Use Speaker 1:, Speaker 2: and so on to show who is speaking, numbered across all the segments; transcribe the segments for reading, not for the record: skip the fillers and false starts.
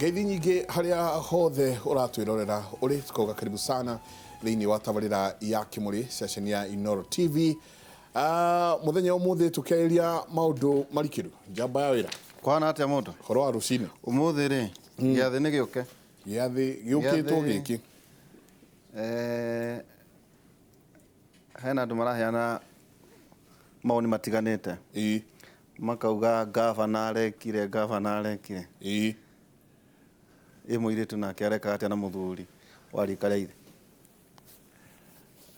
Speaker 1: Ngeithi nyingĩ harĩa hothe ũratwĩrorera ũrĩ, tukauga karibu sana thĩinĩ wa tabarĩra ya Kĩmũrĩ, ceceni ya Inoro TV. Mũthenya ũmũthĩ tũkĩarĩria maũndũ marikĩru. Njamba ya wĩra.
Speaker 2: Kwana atĩa mũndũ?
Speaker 1: Horo wa rũcinĩ.
Speaker 2: Ũmũthĩ rĩ, gĩathĩ nĩ gĩũke.
Speaker 1: Gĩathĩ gĩũkĩtwo gĩkĩ.
Speaker 2: Hena andũ maraheana mawoni matiganĩte. Makauga ngavana arekire, ngavana arekire. Ĩ mũirĩtu nake arekaga atĩa na mũthuri wa rika rĩa ithe?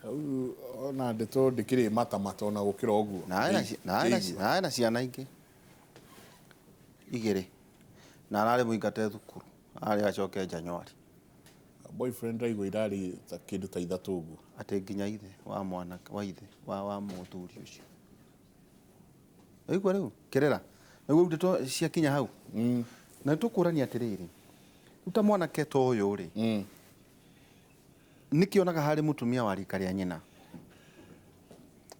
Speaker 1: Hau ona ndeto ndĩkĩrĩ matamata ona gũkĩra ũguo.
Speaker 2: Na ena ciana ingĩ igĩrĩ na ararĩ mũingate thukuru, ararĩ acoke January.
Speaker 1: Boyfriend raigua irarĩ ta kĩndũ ta ithatũ ũguo.
Speaker 2: Atĩ nginya ithe wa mwana wa ithe wa mũthuri ũcio. Waigua rĩu kĩrĩra nĩguo rĩu ndeto ciakinya hau. Na tũkũrania atĩrĩrĩ, rĩu ta mwanake ta ũyũ rĩ, nĩkĩ onaga harĩ mũtumia wa rika rĩa nyina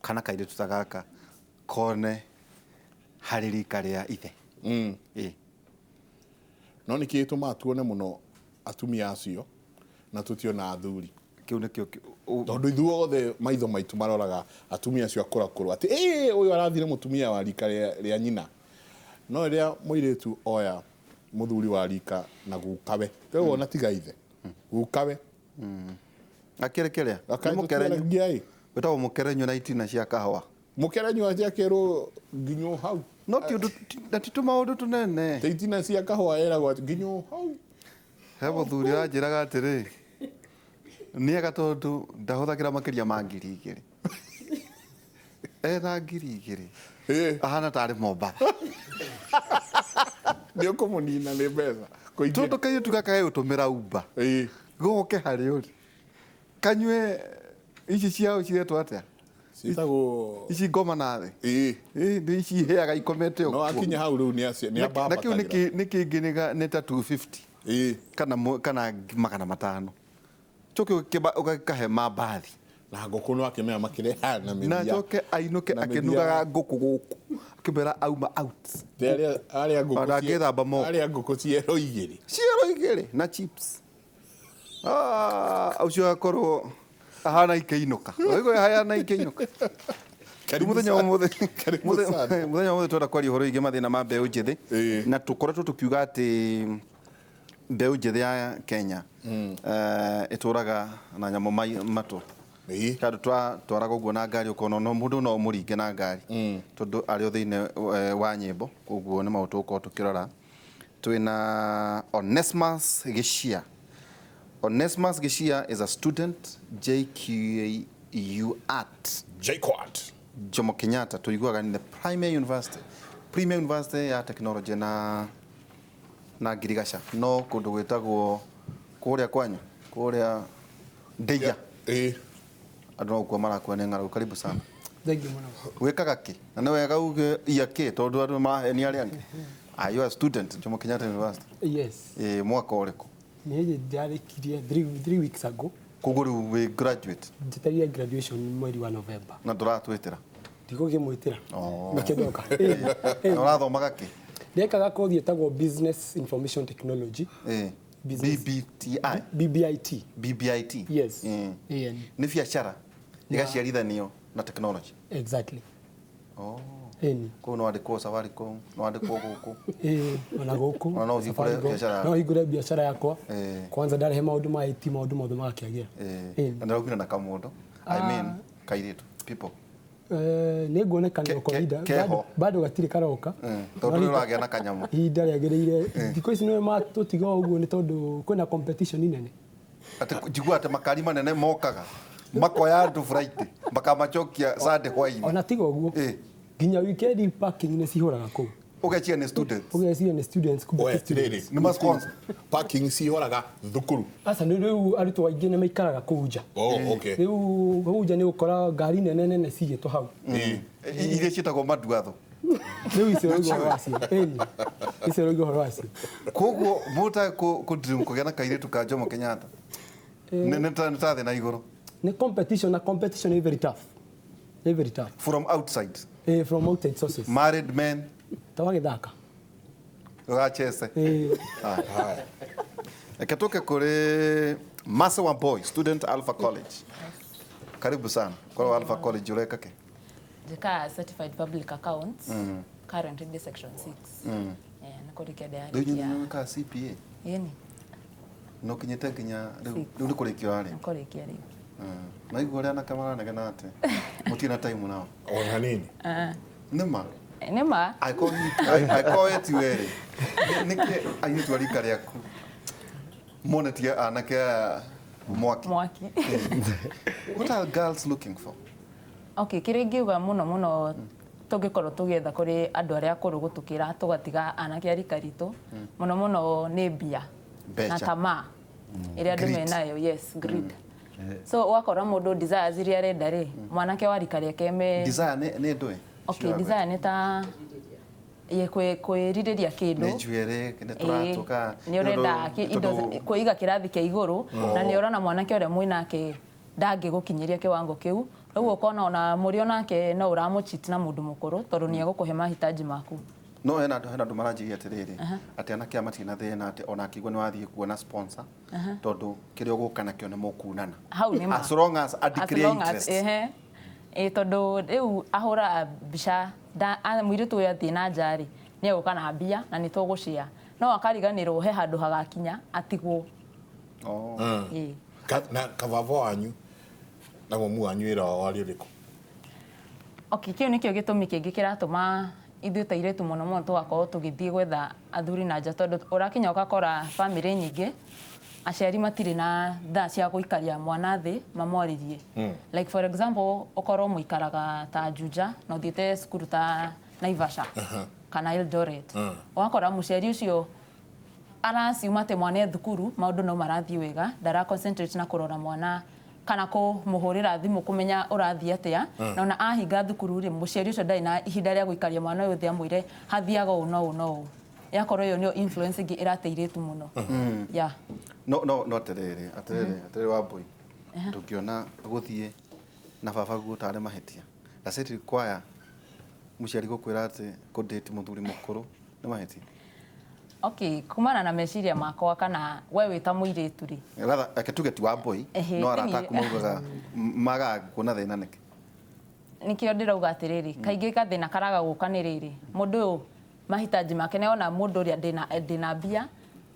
Speaker 2: kana kairĩtu ta gaka kone harĩ rika rĩa ithe? Ĩ.
Speaker 1: No nĩkĩ gĩtũmaga tuone mũno atumia acio na tũtiona athuri?
Speaker 2: Kĩu nĩkĩo
Speaker 1: Tondũ ithuothe maitho maitũ maroraga atumia acio akũrakũrũ atĩ ĩ ũyũ arathire mũtumia wa rika rĩa nyina. No rĩrĩa mũirĩtu oya mũthuri wa rika na gukawe, rĩu ona tiga ithe, gukawe.
Speaker 2: Akĩrĩ kĩrĩa? Nĩ mũkerenyo. Wĩtagwo mũkerenyo na itina cia kahũa.
Speaker 1: Mũkerenyo atĩ akerwo nginywo hau.
Speaker 2: No ti ũndũ, na ti tũmaũndũ tũnene.
Speaker 1: Ti itina cia kahũa eragwo atĩ nginywo hau.
Speaker 2: He mũthuri ũranjĩraga atĩrĩ, nĩega tondũ ndahũthagĩra makĩria ma 2000. Ena 2000. Ahana tarĩ Mombatha.
Speaker 1: Nĩ ũkũmũnina nĩ mbeca.
Speaker 2: Tondũ kairĩtu gaka gegũtũmĩra Uber. Goke harĩ ũrĩ. Kanyue ici ciao ciretwo atĩa?
Speaker 1: Ciĩtagwo
Speaker 2: ici ngoma na thĩ. Nĩ ici iheaga ikomete
Speaker 1: ũguo. No akinya hau rĩu nĩ acio nĩ
Speaker 2: ambambatagĩra. Na kĩu nĩ kĩngĩ nĩ ta 250. Kana kana 500. Coke ũgakahe mambathi.
Speaker 1: Na ngũkũ no akĩmera makĩrehaga na mĩthia.
Speaker 2: Na coke ainũke akĩnugaga ngũkũ gũkũ. Akĩmera auma out.
Speaker 1: Arĩa ngũkũ.
Speaker 2: Ona angĩthamba moko.
Speaker 1: Arĩa ngũkũ ciero igĩrĩ.
Speaker 2: Ciero igĩrĩ na chips. Ũcio akorwo ahana ikĩinũka. Ũigua ahana ikĩinũka. Mũthenya ũmũthĩ mũthenya ũmũthĩ twenda kwaria ũhoro wĩgiĩ mathĩna ma mbeũ njĩthĩ na tũkoretwo tũkiuga atĩ mbeũ njĩthĩ ya Kenya ĩtũraga na nyamũ matũ. Tondũ twatwaraga ũguo na ngari ũkona no mũndũ no ũmũringe na ngari tondũ arĩ o thĩinĩ wa nyĩmbo, koguo nĩ maũndũ tũgũkorwo tũkĩrora. Twĩna Onesmus Gĩchia. Onesmus Gĩchia is a student JKU at
Speaker 1: JKUAT.
Speaker 2: Jomo Kenyatta, tũiguaga nĩ the Premier University. Premier University ya technology na Ngirigaca, no kũndũ gwĩtagwo kũrĩa kwanyu, kũrĩa Ndeia. Andũ no gũkua marakua nĩ ng'aragu. Karibu sana.
Speaker 3: Thank you mũno.
Speaker 2: Wĩkaga kĩ? Na nĩ wega uge ia kĩ tondũ andũ marahenia arĩa angĩ. Are you a student Jomo Kenyatta University?
Speaker 3: Yes.
Speaker 2: Mwaka ũrĩkũ?
Speaker 3: Niĩ ndarĩkirie 3 weeks ago.
Speaker 2: Koguo rĩu wĩ graduate?
Speaker 3: Njĩtagĩria graduation mweri wa November.
Speaker 2: Na ndũratwĩtĩra?
Speaker 3: Ndigũkĩmwĩtĩra. Nĩkĩo ndoka.
Speaker 2: Na ũrathomaga kĩ?
Speaker 3: Ndekaga kothi ĩtagwo Business Information Technology.
Speaker 2: BBTI?
Speaker 3: BBIT.
Speaker 2: BBIT?
Speaker 3: Yes.
Speaker 2: Nĩ biacara ĩgaciarithanio na technology?
Speaker 3: Exactly.
Speaker 2: Ĩni. Koguo no wandĩkwo Safaricom, no wandĩkwo gũkũ.
Speaker 3: Ĩĩ, ona gũkũ.
Speaker 2: Ona no ũhingũre biacara yaku.
Speaker 3: No hingũre biacara yakwa. Kwanza ndarehe maũndũ ma IT, maũndũ mothe magakĩagĩra.
Speaker 2: Na ndĩraugire na kamũndũ. I mean kairĩtu, people.
Speaker 3: Nĩ nguonekana kwa ihinda bado gatirĩ karoka.
Speaker 2: Tondũ nĩ ũragĩa na kanyamũ.
Speaker 3: Ihinda rĩagĩrĩire. Thikũ ici nĩ matũtiga o ũguo nĩ tondũ kwĩna competition nene.
Speaker 2: Atĩ njiguaga atĩ makari manene mokaga makoya andũ Friday makamacokia Sunday hwainĩ.
Speaker 3: Ona tiga ũguo, nginya weekend parking nĩ cihũraga kũu.
Speaker 2: Ũgeciria nĩ students.
Speaker 3: Ũgeciria nĩ students, kumbe ti students.
Speaker 2: Nĩ ma sponsor.
Speaker 1: Parking cihũraga thukuru.
Speaker 3: Aca, nĩ rĩu arutwo aingĩ nĩ maikaraga kũu nja.
Speaker 1: Oh, okay.
Speaker 3: Rĩu hau nja nĩ ũgũkora ngari nene nene cigĩtwo hau.
Speaker 2: Iria ciĩtagwo manduatho.
Speaker 3: Rĩu icio ũraigua ũhoro wacio. Ĩni. Icio ũraigua ũhoro wacio.
Speaker 2: Koguo mũta kũ dream kũgĩa na kairĩtu ka Jomo Kenyatta. Nĩ ta thĩ na igũrũ.
Speaker 3: Nĩ competition, na competition is very tough. Nĩ very tough.
Speaker 2: From outside.
Speaker 3: From outside sources.
Speaker 2: Married men.
Speaker 3: Ta wagĩthaka.
Speaker 2: Ndũgachece.
Speaker 3: Ĩĩ.
Speaker 2: Haya. Reke tũke kũrĩ Mase wa Boy, student Alpha College. Karibu sana. Korwo Alpha College ũreka kĩ?
Speaker 4: Njĩkaga certified public accounts, currently ndĩ section 6. Eh, nĩ kũrĩkia
Speaker 2: Rĩu inyuĩ
Speaker 4: ndĩrarĩkia.
Speaker 2: nĩ mwĩkaga CPA?
Speaker 4: Ĩni.
Speaker 2: Na ũkinyĩte nginya rĩu
Speaker 4: Six.
Speaker 2: rĩu nĩ kũrĩkia ũrarĩkia?
Speaker 4: Nĩ kũrĩkia rĩu.
Speaker 2: Naigua ũrĩa anake maranegena atĩ mũtirĩ na time nao.
Speaker 1: Ona nini.
Speaker 2: Nĩ ma?
Speaker 4: Nĩ ma.
Speaker 2: Angĩkorwo we ti we rĩ, nĩkĩ airĩtu a rika rĩaku monetie anake aya mwaki?
Speaker 4: Mwaki.
Speaker 2: What are girls looking for?
Speaker 4: Okay, kĩrĩa ingiuga mũno mũno tũngĩkorwo tũgĩetha kũrĩ andũ arĩa akũrũ gũtũkĩra tũgatiga anake a rika ritũ mũno mũno nĩ mbia
Speaker 2: Mbeca.
Speaker 4: na tamaa ĩrĩa andũ
Speaker 2: Greed.
Speaker 4: menayo, yes, greed. So ũgakora mũndũ desires iria arenda rĩ, mwanake wa rika rĩake me
Speaker 2: Desire nĩ ndũĩ?
Speaker 4: Okay, desire nĩ ta kwĩrirĩria kĩndũ.
Speaker 2: Nĩ njuĩrĩ, nĩ tũratũka.
Speaker 4: Nĩ ũrenda indo kwĩiga kĩrathi kĩa igũrũ na nĩ ũrona mwanake ũrĩa mwĩnake ndangĩgũkinyĩria kĩwango kĩu, rĩu ũkona ona mũrĩ onake no ũramũcheat na mũndũ mũkũrũ tondũ nĩ egũkũhe mahitaji maku.
Speaker 2: No hena andũ maranjĩria atĩrĩrĩ atĩ anake aya matirĩ na thĩna atĩ ona akĩigua nĩ wathiĩ kuona sponsor tondũ kĩrĩa ũgũka nakĩo nĩ mũkunana.
Speaker 4: Hau nĩ ma.
Speaker 2: As long as a
Speaker 4: As
Speaker 2: declare
Speaker 4: long as,
Speaker 2: interest.
Speaker 4: ehe. Ĩ tondũ rĩu ahũra mbica mũirĩtu ũyũ athiĩ na nja rĩ nĩ egũka na mbia na nĩ tũgũshare, no akariganĩrwo he handũ hagakinya atigwo.
Speaker 2: Oh.
Speaker 4: Ĩ.
Speaker 1: Na kababa wanyu na mamu wanyu wĩra wao warĩ ũrĩkũ?
Speaker 4: Okay, kĩu nĩkĩo gĩtũmi kĩngĩ kĩratũma ithuĩ ta airĩtu mũno mũno tũgakorwo tũgĩthiĩ gwetha athuri na nja, tondũ ũrakinya ũgakora bamĩrĩ nyingĩ aciari matirĩ na thaa cia gũikaria mwana thĩ mamwarĩrie. Like for example, ũkorwo mũikaraga ta Juja na ũthiĩte cukuru ta Naivasha kana Eldoret, ũgakora mũciari ũcio araciuma atĩ mwana e thukuru maũndũ no marathiĩ wega, ndara concentrate na kũrora mwana kana kũmũhũrĩra thimũ kũmenya ũrathiĩ atĩa, na ona ahinga thukuru rĩ mũciari ũcio ndarĩ na ihinda rĩa gũikaria mwana ũyũ thĩ amwĩre hathiaga ũũ na ũũ na ũũ. Yakorwo ĩyo nĩyo influence ĩngĩ ĩrateithĩtu mũno. Yeah.
Speaker 2: No no no atĩrĩrĩ atĩrĩrĩ atĩrĩrĩ Wambui, ndũngĩona gũthiĩ na baba guo tarĩ mahĩtia. Does it require mũciari gũkwĩra atĩ kũdate mũthuri mũkũrũ nĩ mahĩtia?
Speaker 4: Okay, kumana na meciria makwa kana we wĩ ta mũirĩtu rĩ.
Speaker 2: Rather reke tuge ti Wambui, no arata aku maugaga magaga kuona thĩna nĩkĩ?
Speaker 4: Nĩkĩo ndĩrauga atĩrĩrĩ, kaingĩ gathĩna karaga gũka nĩ rĩrĩ, mũndũ ũyũ mahitaji make nĩ ona mũndũ ũrĩa ndĩna mbia,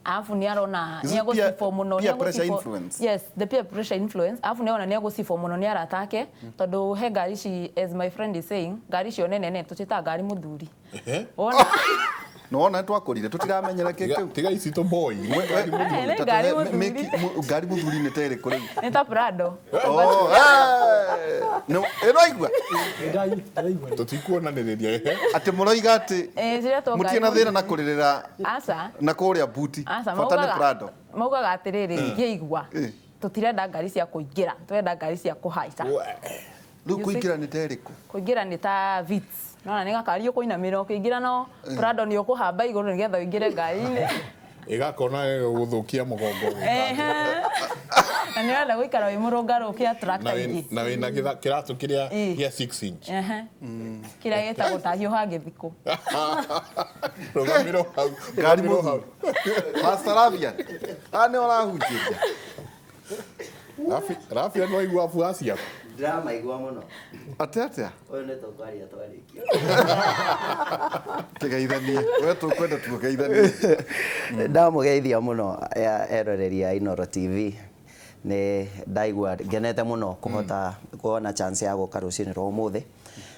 Speaker 4: alafu nĩ arona
Speaker 2: Is
Speaker 4: nĩ
Speaker 2: it peer
Speaker 4: egũcibwo mũno, nĩ
Speaker 2: peer pressure
Speaker 4: egũcibwo-
Speaker 2: influence?
Speaker 4: Yes, the peer pressure influence. Alafu nĩ ona nĩ egũcibwo mũno nĩ arata ake, tondũ he ngari ici, as my friend is saying, ngari icio nene nene tũciĩtaga ngari mũthuri. Wona?
Speaker 2: No ona twakũrire tũtiramenyera kĩ kĩu.
Speaker 1: Tiga ici tũ boy.
Speaker 4: Nĩ ngari mũthuri.
Speaker 2: Ngari mũthuri nĩ ta ĩrĩkũ rĩu?
Speaker 4: Nĩ ta Prado.
Speaker 2: Oh, eh. No, ĩno aigua?
Speaker 3: Ndĩraigua.
Speaker 1: Tũtikuonanĩrĩria.
Speaker 2: Atĩ mũroiga atĩ
Speaker 4: Ciretwo
Speaker 2: mũtirĩ na
Speaker 4: ngari
Speaker 2: thĩna na kũrĩrĩra
Speaker 4: Aca.
Speaker 2: na kũrĩa buti.
Speaker 4: Aca,
Speaker 2: Bata nĩ Prado.
Speaker 4: maugaga atĩrĩrĩ, ngĩigua tũtirenda ngari cia kũingĩra, tũrenda ngari cia kũhaica.
Speaker 2: Rĩu kũingĩra nĩ ta ĩrĩkũ?
Speaker 4: Kũingĩra nĩ ta Vitz. Nona nĩ gakari ũkũinamĩra ũkĩingĩra no Prado nĩ ũkũhamba igũrũ nĩgetha ũingĩre ngari-inĩ.
Speaker 1: Ĩgakona gũthũkia mũgongo.
Speaker 4: Na nĩ ũrenda gũikara wĩ mũrũngarũ ũkĩ-attract aingĩ.
Speaker 1: Na wĩna kĩratũ kĩrĩa gĩa 6 inch.
Speaker 4: Kĩrĩa gĩtagwo ta hiũha gĩthikũ.
Speaker 1: Rũgamĩrwo hau.
Speaker 2: Ngari
Speaker 1: Rũgamĩrwo hau.
Speaker 2: mũthuri. Pastor Rabian. Haha nĩ ũrahunjĩria.
Speaker 1: Rabian waigua abuaci aku?
Speaker 5: Ndĩramaigua mũno.
Speaker 2: Atĩ atĩa?
Speaker 5: Ũyũ nĩ tũkwaria twarĩkia.
Speaker 2: Kĩgeithanie. We tũkwenda tũgeithanie.
Speaker 5: Ndamũgeithia mũno eroreri a Inooro TV. Nĩ ndaigua ngenete mũno kũhota kuona chance ya gũka rũcinĩ rwa ũmũthĩ.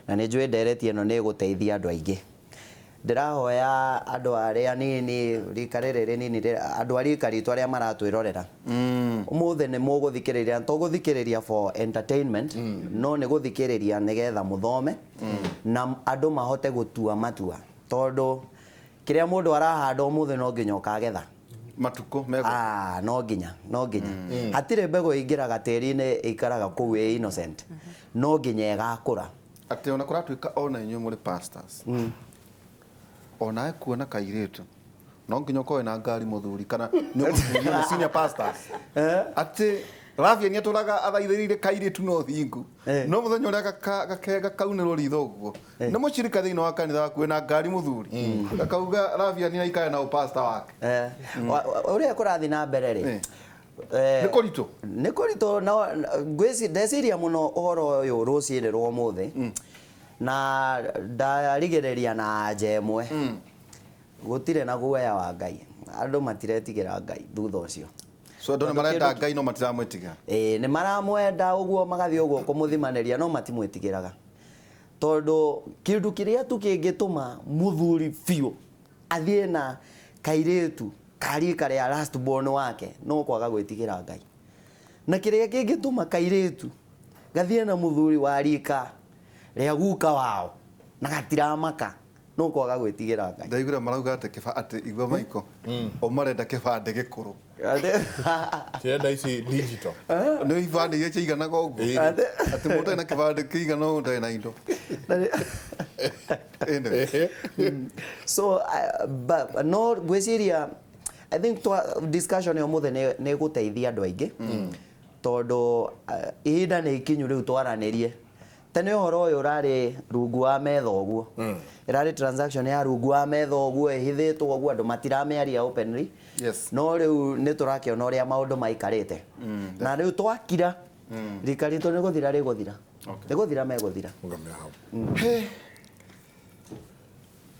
Speaker 5: Na nĩ njũĩ ndereti ĩno nĩ ĩgũteithia andũ aingĩ. Ndĩrahoya andũ arĩa nini, rika rĩrĩ rĩnini, andũ a rika ritũ arĩa maratwĩrorera. Ũmũthĩ nĩ mũgũthikĩrĩria, to gũthikĩrĩria for entertainment, no nĩ gũthikĩrĩria nĩgetha mũthome na andũ mahote gũtua matua. Tondũ kĩrĩa mũndũ arahanda ũmũthĩ no nginya ũkagetha.
Speaker 2: Matukũ megũka.
Speaker 5: No nginya, no nginya. Hatirĩ mbegũ ĩingĩraga tĩri-inĩ ĩikaraga kũu ĩ innocent. No nginya ĩgakũra.
Speaker 2: Atĩ ona kũratuĩka ona inyuĩ mũrĩ pastors. Onawe kuona kairĩtu no nginya ũkorwo na ngari mũthuri kana nĩ ũgũtunywo nĩ senior pastors. Atĩ Rabia nĩ atũraga athaithĩrĩire kairĩtu no thingu no mũthenya ũrĩa gakaunĩrwo ritho ũguo nĩ mũcirika thĩinĩ wa kanitha waku na ngari mũthuri gakauga Rabia nĩ aikare na ũpasta wake.
Speaker 5: Ũrĩa kũrathiĩ na mbere rĩ,
Speaker 2: nĩ kũritũ,
Speaker 5: nĩ kũritũ. No ndeciria mũno ũhoro ũyũ rũcinĩ rwa ũmũthĩ na ndarigĩrĩria na anja ĩmwe, gũtirĩ na guoya wa Ngai, andũ matiretigĩra Ngai thutha ũcio.
Speaker 2: So andũ nĩ marenda Ngai no matiramwĩtigĩra.
Speaker 5: Ĩĩ, nĩ maramwenda ũguo magathiĩ ũguo kũmũthimanĩria no matimwĩtigĩraga, tondũ kĩndũ kĩrĩa tu kĩngĩtũma mũthuri biũ athiĩ na kairĩtu karika rĩa last born wake no kwaga gwĩtigĩra Ngai, na kĩrĩa kĩngĩtũma kairĩtu gathiĩ na mũthuri wa rika rĩa guka wao na gatiramaka no kwaga gwĩtigĩra Ngai.
Speaker 2: Ndaiguire marauga atĩ atĩ igua maiko o marenda kĩbandĩ gĩkũrũ.
Speaker 1: Kĩrenda ici digital.
Speaker 2: Nĩ ibandĩ iria ciiganaga ũguo. Atĩ mũndũ ena kĩbandĩ kĩigana ũguo ndarĩ na indo.
Speaker 5: So but no ngwĩciria I think discussion ya ũmũthĩ nĩ ĩgũteithia andũ aingĩ, tondũ ihinda nĩ ikinyu rĩu twaranĩrie. Tene ũhoro ũyũ ũrarĩ rungu wa metha ũguo, ĩrarĩ transaction ya rungu wa metha ũguo ĩhithĩtwo ũguo, andũ matiramĩaria openly. No rĩu nĩ tũrakĩona ũrĩa maũndũ maikarĩte, na rĩu twakira rika ritũ nĩ gũthira rĩgũthira, nĩ gũthira megũthira.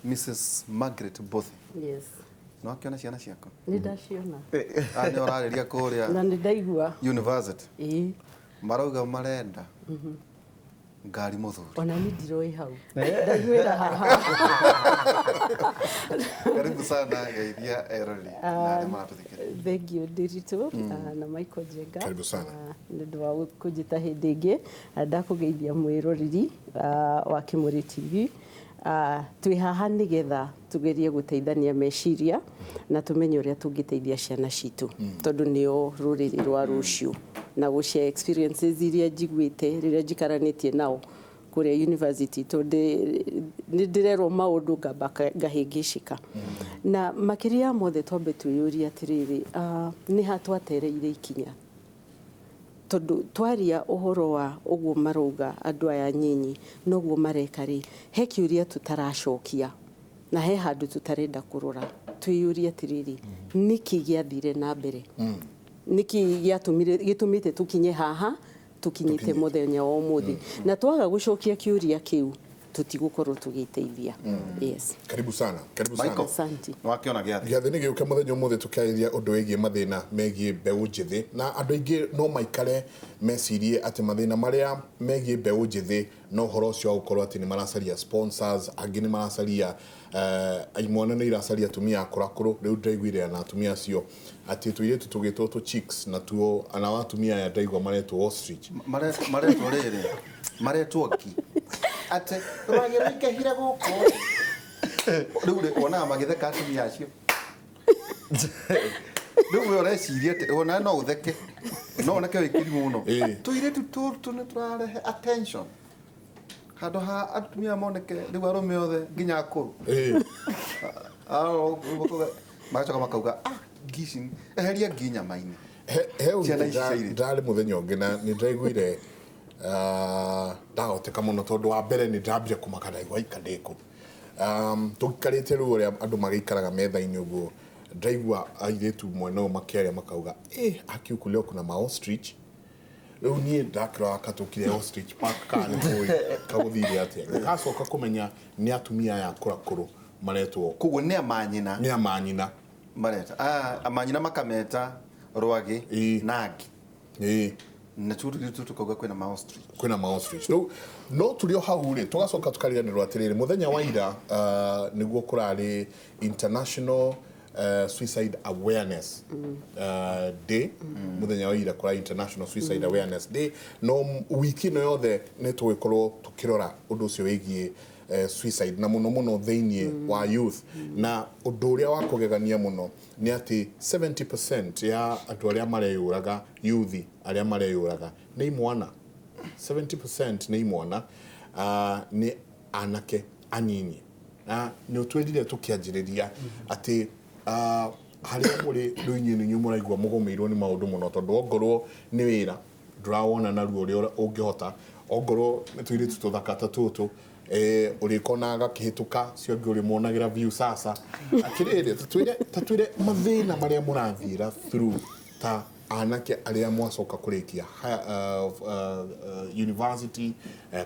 Speaker 2: Mrs. Margaret Bothy.
Speaker 6: Yes.
Speaker 2: No akĩona ciana ciaku?
Speaker 6: Nĩ ndaciona.
Speaker 2: Nĩ ũrarĩria kũrĩa.
Speaker 6: Na nĩ ndaigua.
Speaker 2: University.
Speaker 6: Ĩĩ.
Speaker 2: Marauga marenda ngari mũthuri.
Speaker 6: Ona ni ndiroi hau. Ndaiguĩra haha.
Speaker 2: Karibu sana geithia erori na arĩa maratũthikĩrĩria.
Speaker 6: Thank you Ndiritu na Michael Njenga.
Speaker 1: Karibu sana.
Speaker 6: Nĩ ũndũ wa kũnjĩta hĩndĩ ĩngĩ. Ndakũgeithia mwĩroreri wa Kĩmũrĩ TV. Twĩ haha nĩgetha tugerie gũteithania meciria na tumenye ũrĩa tũngĩteithia ciana citũ, tondũ nĩo rũrĩrĩ rwa rũciũ, na gũshare experiences iria njiguĩte rĩrĩa njikaranĩtie nao kũrĩa university, tondũ nĩ ndĩrerwo maũndũ ngamba ngahĩngĩcĩka. Na makĩria ya mothe twambe twĩyũrie atĩrĩrĩ, nĩ ha twatereire ikinya, tondũ twaria ũhoro wa ũguo marauga andũ aya nyinyi noguo mareka rĩ, he kĩũria tũtaracokia na he handũ tũtarenda kũrora. Twĩyũrie atĩrĩrĩ, nĩkĩ gĩathire na mbere, nĩkĩ gĩtũmĩte tũkinye haha tũkinyĩte mũthenya wa ũmũthĩ, na twaga gũcokia kĩũria kĩu tũtigũkorwo tũgĩteithia. Yes.
Speaker 1: Karibu sana. Karibu sana.
Speaker 6: Asante.
Speaker 2: Nĩwakĩona gĩathĩ.
Speaker 1: Gĩathĩ nĩ gĩũke mũthenya ũmũthĩ tũkĩarĩria ũndũ wĩgiĩ mathĩna megiĩ mbeũ njĩthĩ, na andũ aingĩ no maikare mecirie atĩ mathĩna marĩa megiĩ mbeũ njĩthĩ no ũhoro ũcio wa gũkorwo atĩ nĩ maracaria sponsors, angĩ nĩ maracaria imwana nĩ iracaria atumia akũrakũrũ. Rĩu ndĩraiguire na atumia acio atĩ tũirĩtu tũgĩtwo tũ chicks na tuo ana atumia aya ndaigua maretwo ostrich.
Speaker 2: Maretwo rĩrĩ, maretwo ngi. Atĩ rwagĩ rũingĩhire gũkũ. Rĩu rĩ, wonaga magĩtheka atumia acio. Rĩu we ũreciria atĩ ona no ũtheke, no oneke wĩ kĩrimũ mũno. Tũirĩtu tũtũ nĩ tũrarehe attention. Handũ ha atumia moneke rĩu arũme othe nginya akũrũ. Magacoka makauga, ngi ici, eheria ngi nyama-inĩ.
Speaker 1: He ũndũ
Speaker 2: Ciana ici cia airĩtu.
Speaker 1: ndarĩ mũthenya ũngĩ na nĩ ndaiguire, ndahoteka mũno tondũ wa mbere nĩ ndambire kũmaka ndaigua ika ndĩkũ. Tũikarĩte rĩu ũrĩa andũ magĩikaraga metha-inĩ ũguo, ndaigua airĩtu mwena ũyũ makĩaria makauga, aki huku leo kuna ma ostrich. Rĩu niĩ ndakĩrora katũkire ostrich park kana nĩ kũĩ kagũthire atĩa. Ngacoka kũmenya nĩ atumia aya akũrakũrũ maretwo.
Speaker 2: Koguo nĩ amanyina.
Speaker 1: Nĩ amanyina.
Speaker 2: Mareta. Amanyina makameta rwagĩ na ngi. Na tũrĩ tũkauga kwĩna ma ostrich.
Speaker 1: Kwĩna ma ostrich. Rĩu no tũrĩ o hau rĩ, tũgacoka tũkariganĩrwo atĩrĩrĩ, mũthenya wa ira nĩguo kũrarĩ International Suicide Awareness Day. Mũthenya wa ira kũrarĩ International Suicide Awareness Day. No wiki ĩno yothe nĩ tũgũkorwo tũkĩrora ũndũ ũcio wĩgiĩ suicide na mũno mũno thĩinĩ wa youth. Na ũndũ ũrĩa wa kũgegania mũno nĩ atĩ 70% ya andũ arĩa mareyũraga, youth arĩa mareyũraga nĩ imwana. 70% nĩ imwana, nĩ anake anini. Na nĩ ũtwĩrire tũkĩanjĩrĩria atĩ Harĩa mũrĩ rĩu inyuĩ nĩ inyuĩ mũraigua mũgũmĩirwo nĩ maũndũ mũno, tondũ ongorwo nĩ wĩra ndũrawona narua ũrĩa ũngĩhota, ongorwo nĩ tũirĩtu tũthaka ta tũtũ ũrĩkona gakĩhĩtũka cio angĩ ũrĩmuonagĩra view sasa. Atĩrĩrĩ, tatwĩre mathĩna marĩa mũrathiĩra through ta anake arĩa mwacoka kũrĩkia university,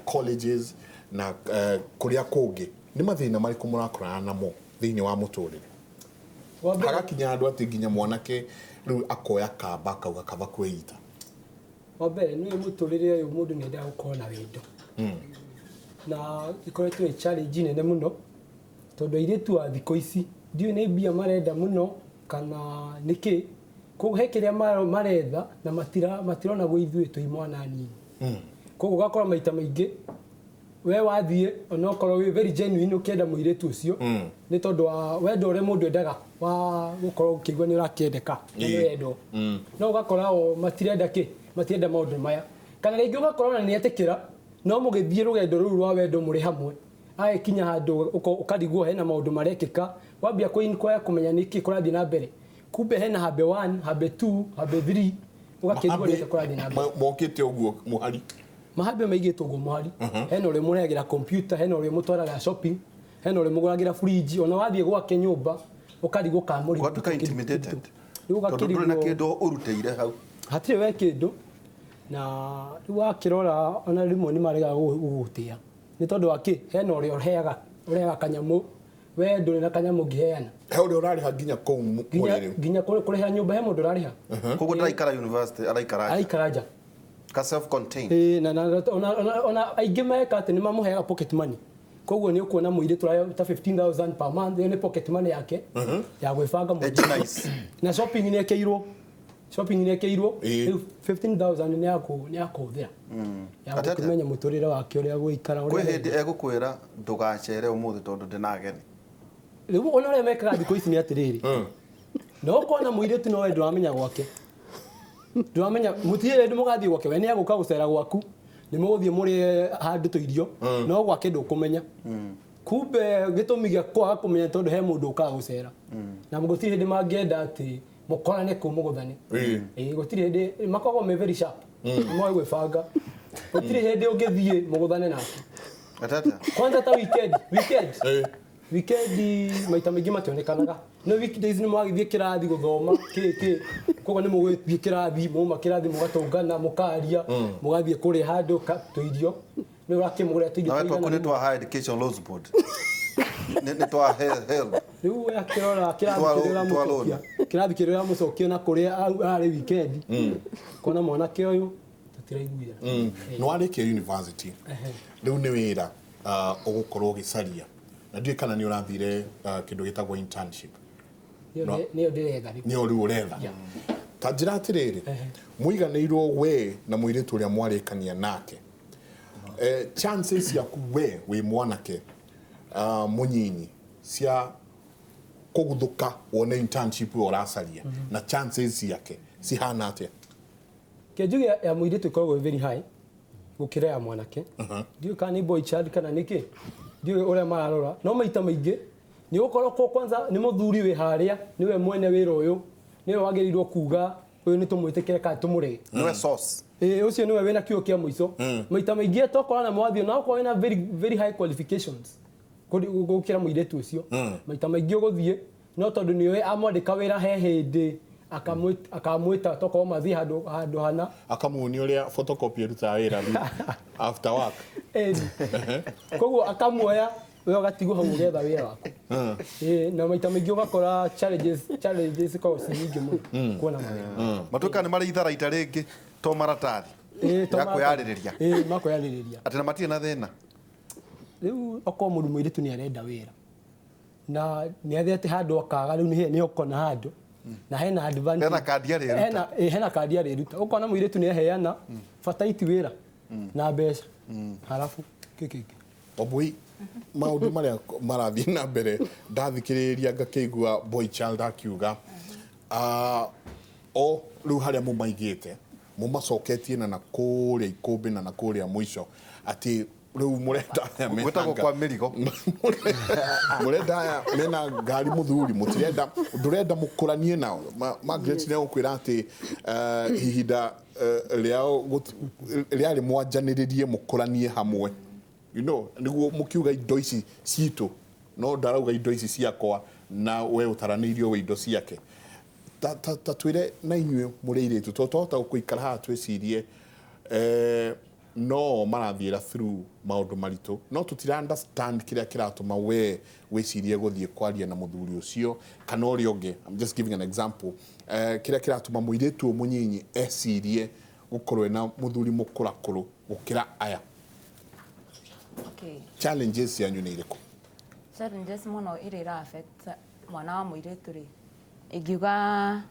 Speaker 1: colleges na kũrĩa kũngĩ, nĩ mathĩna marĩkũ mũrakorana namo thĩinĩ wa mũtũrĩre? Hagakinya andũ atĩ nginya mwanake rĩu akoya kamba akauga kaba kwĩita.
Speaker 3: Wa mbere nĩ mũtũrĩre ũyũ mũndũ nĩ endaga gũkorwo na wendo, na ĩkoretwo ĩ challenge nene mũno, tondũ airĩtu a thikũ ici ndiũĩ nĩ mbia marenda mũno kana nĩkĩ. Koguo he kĩrĩa maretha na matirona gwĩ ithuĩ twĩ imwana nini. Koguo ũgakora maita maingĩ we wathiĩ onokorwo wĩ very genuine ũkĩenda mũirĩtu ũcio, nĩ tondũ wa wendo ũrĩa mũndũ endaga wa gũkorwo ũkĩigua nĩ ũrakĩendeka na nĩ wendo, no ũgakora o matirenda kĩ, matirenda maũndũ maya. Kana rĩngĩ ũgakora ona nĩ etĩkĩra, no mũgĩthiĩ rũgendo rũu rwa wendo mũrĩ hamwe, agĩkinya handũ ũkarigwo hena maũndũ marekĩka, wambia kũ-inquire kũmenya nĩkĩ kũrathiĩ na mbere, kumbe hena habe 1, habe 2, habe 3, ũgakĩrigwo nĩkĩ kũrathiĩ na mbere.
Speaker 1: Mokĩte ũguo mũhari,
Speaker 3: mahambe maigĩtwo ũguo mũhari. Hena ũrĩa mũrehagĩra computer, hena ũrĩa mũtwaraga shopping, hena ũrĩa mũgũragĩra fridge, ona wathiĩ gwake nyũmba ũkarigwo kana mũrĩ
Speaker 2: ũgatuĩka intimidated,
Speaker 3: rĩu
Speaker 2: tondũ ndũrĩ na
Speaker 3: ũgakĩrigwo
Speaker 2: kĩndũ ũrutĩire hau,
Speaker 3: hatirĩ we kĩndũ. Na rĩu wakĩrora ona rĩmwe nĩ maregaga gũgũtĩa nĩ tondũ wa kĩ, hena ũrĩa ũrehaga kanyamũ, we ndũrĩ na kanyamũ ũngĩheana,
Speaker 1: he ũrĩa ũrarĩha nginya kũu mũrĩ rĩu,
Speaker 3: nginya kũrĩha nyũmba he mũndũ ũrarĩha.
Speaker 2: Koguo ndaraikara university, araikara nja,
Speaker 3: araikara nja
Speaker 2: ka self contained.
Speaker 3: Na ona aingĩ meka atĩ nĩ mamũheaga pocket money, koguo nĩ ũkuona mũirĩtu ũraheo ta 15,000 per month, ĩyo nĩ pocket money yake ya gwĩbanga mũno.
Speaker 2: Nice.
Speaker 3: Na shopping nĩ ĩkĩirwo, shopping nĩ ĩkĩirwo rĩu 15,000 nĩ ya kũhũthĩra, ya gũkĩmenya mũtũrĩre wake ũrĩa gũikara.
Speaker 2: Kwĩ hĩndĩ egũkwĩra ndũgacere ũmũthĩ tondũ ndĩna ageni.
Speaker 3: Rĩu ona ũrĩa mekaga thikũ ici nĩ atĩrĩrĩ, no ũkona mũirĩtu no we ndũramenya gwake, ndũramenya mũtirĩ hĩndĩ mũgathiĩ gwake, we nĩ agũka gũcera gwaku, nĩ mũgũthiĩ mũrĩe handũ tũirio, no gwake ndũkũmenya. Kumbe gĩtũmi gĩa kwaga kũmenya tondũ he mũndũ ũkaga gũcera, na gũtirĩ hĩndĩ mangĩenda atĩ mũkorane kũu mũgũthane. Gũtirĩ hĩndĩ makoragwo me very sharp, nĩ moĩ gwĩbanga, gũtirĩ hĩndĩ ũngĩthiĩ mũgũthane nake. Kwanza ta weekend weekend maita maingĩ mationekanaga, no weekdays nĩ mwagĩthiĩ kĩrathi gũthoma kĩ, koguo nĩ mũgũthiĩ kĩrathi, mwauma kĩrathi mũgatũngana, mũkaria, mũgathiĩ kũrĩa handũ tũirio, nĩ ũrakĩmũgũrĩra tũirio.
Speaker 2: Na twaku nĩ twa Higher Education Loans Board, nĩ twa HELB.
Speaker 3: Rĩu we akĩrora kĩrathi kĩrĩa ũramũcokia, kĩrathi kĩrĩa ũramũcokia na kũrĩa ararĩ weekend, kuona mwanake ũyũ tũtiraiguithana.
Speaker 1: Nĩ warĩkia university, rĩu nĩ wĩra ũgũkorwo ũgĩcaria, na ndiũĩ kana nĩ ũrathire kĩndũ gĩtagwo internship.
Speaker 3: Nĩyo ndĩretha rĩu.
Speaker 1: Nĩyo rĩu ũretha. Ta njĩra atĩrĩrĩ, mũiganĩirwo we na mũirĩtu ũrĩa mwarĩkania nake, chances ciaku we wĩ mwanake mũnyinyi cia kũguthũka wone internship ĩyo ũracaria, na chances ciake cihana atĩa?
Speaker 3: Kĩnjuge ya mũirĩtu ĩkoragwo ĩ very high gũkĩra ya mwanake. Ndiũĩ kana nĩ boy child kana nĩkĩ, ndiũĩ ũrĩa mararora, no maita maingĩ nĩ ũgũkorwo kwanza nĩ mũthuri wĩ harĩa, nĩwe mwene wĩra ũyũ, nĩwe wagĩrĩirwo kuga ũyũ nĩ tũmwĩtĩkĩre kana tũmũrege.
Speaker 2: Nĩwe source.
Speaker 3: Ũcio nĩwe wĩna kiugo kĩa mũico. Maita maingĩ tokorwo na mwathiĩ na okorwo wĩna very very high qualifications gũkĩra mũirĩtu ũcio, maita maingĩ ũgũthiĩ no tondũ nĩwe amwandĩka wĩra he hĩndĩ akamwĩta tokorwo mathiĩ handũ hana,
Speaker 1: akamuonia ũrĩa photocopy ĩrutaga wĩra after work.
Speaker 3: Koguo akamuoya we ũgatigwo hau ũgetha wĩra waku. Na maita maingĩ ũgakora challenges cikoragwo ci nyingĩ mũno kuona mawĩra.
Speaker 2: Matuĩkaga nĩ marĩ itharaita rĩngĩ to maratathi ya kwĩyarĩrĩria.
Speaker 3: Makwĩyarĩrĩria.
Speaker 2: Atĩ na matirĩ na thĩna.
Speaker 3: Rĩu okorwo mũndũ mũirĩtu nĩ arenda wĩra na nĩ athiĩte handũ akaga, rĩu nĩ okona handũ na hena advantage,
Speaker 2: hena kandi arĩruta,
Speaker 3: hena kandi arĩruta, ũkona mũirĩtu nĩ aheana bata iti wĩra na mbeca, halafu kĩkĩngĩ.
Speaker 1: Wambui, maũndũ marĩa marathiĩ na mbere ndathikĩrĩria ngakĩigua boy child akiuga o rĩu harĩa mũmaigĩte mũmacoketie na nakũrĩa ikũmbĩ na nakũrĩa mũico, atĩ Rĩu mũrenda aya mena
Speaker 2: Gwĩtagwo kwa mĩrigo.
Speaker 1: Mũrenda aya mena ngari, mũthuri mũtirenda, ndũrenda mũkũranie nao. Margaret nĩ egũkwĩra atĩ ihinda rĩao rĩarĩ mwanjanĩrĩrie mũkũranie hamwe, nĩguo mũkiuga indo ici citũ, no ndarauga indo ici ciakwa na we ũtaranĩirio wĩ indo ciake. Ta twĩre na inyuĩ mũrĩ airĩtu, tondũ twahota gũikara haha twĩcirie no marathiĩra through maũndũ maritũ, no tũtira understand kĩrĩa kĩratũma we wĩcirie gũthiĩ kwaria na mũthuri ũcio kana ũrĩa ũngĩ. I'm just giving an example. Kĩrĩa kĩratũma mũirĩtu ũyũ mũnyinyi ecirie gũkorwo ena mũthuri mũkũrakũrũ gũkĩra aya.
Speaker 4: Okay.
Speaker 1: Challenges cianyu nĩ irĩkũ?
Speaker 4: Challenges mũno iria ira affect mwana wa mũirĩtu rĩ, ingiuga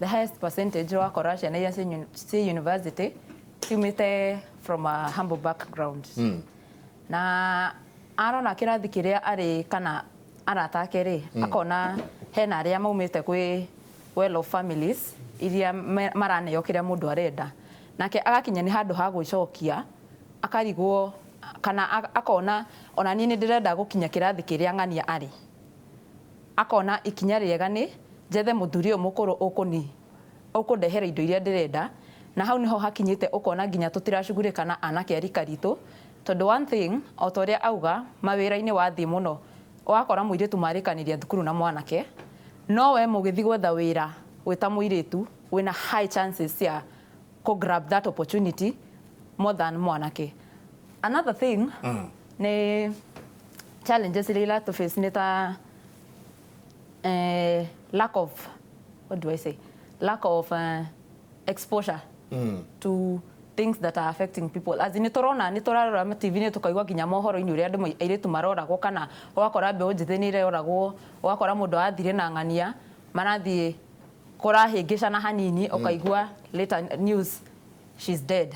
Speaker 4: the highest percentage wakora ciana iria ciĩ university ciumĩte from a humble background. Na arona kĩrathi kĩrĩa arĩ kana arata ake rĩ, akona hena arĩa maumĩte kwĩ well off families iria maraneo kĩrĩa mũndũ arenda, nake agakinya nĩ handũ ha gwĩcokia, akarigwo kana akona ona niĩ nĩ ndĩrenda gũkinya kĩrathi kĩrĩa ng'ania arĩ, akona ikinya rĩega nĩ njethe mũthuri ũyũ mũkũrũ ũkũni ũkũndehera indo iria ndĩrenda. Na hau niho hakinyĩte ũkona nginya tũtiracugurĩka na anake a rika ritũ, tondũ one thing, o ta ũrĩa auga, mawĩra-inĩ wathiĩ mũno ũgakora mũirĩtu marĩkanĩria thukuru na mwanake, no we mũgĩthiĩ gwetha wĩra wĩta mũirĩtu wĩna high chances cia kũ grab that opportunity more than mwanake. Another thing nĩ challenges iria iratũ face nĩ ta lack of, what do I say, lack of exposure to things that are affecting people. As in, nĩ tũrona, nĩ tũrarora TV nĩ tũkaigua nginya mohoro-inĩ ũrĩa andũ airĩtu maroragwo, kana ũgakora mbeũ njĩthĩ nĩ ĩroragwo, ũgakora mũndũ arathire na ng'ania marathiĩ kũrahĩngĩcana hanini, ũkaigua later news she's dead.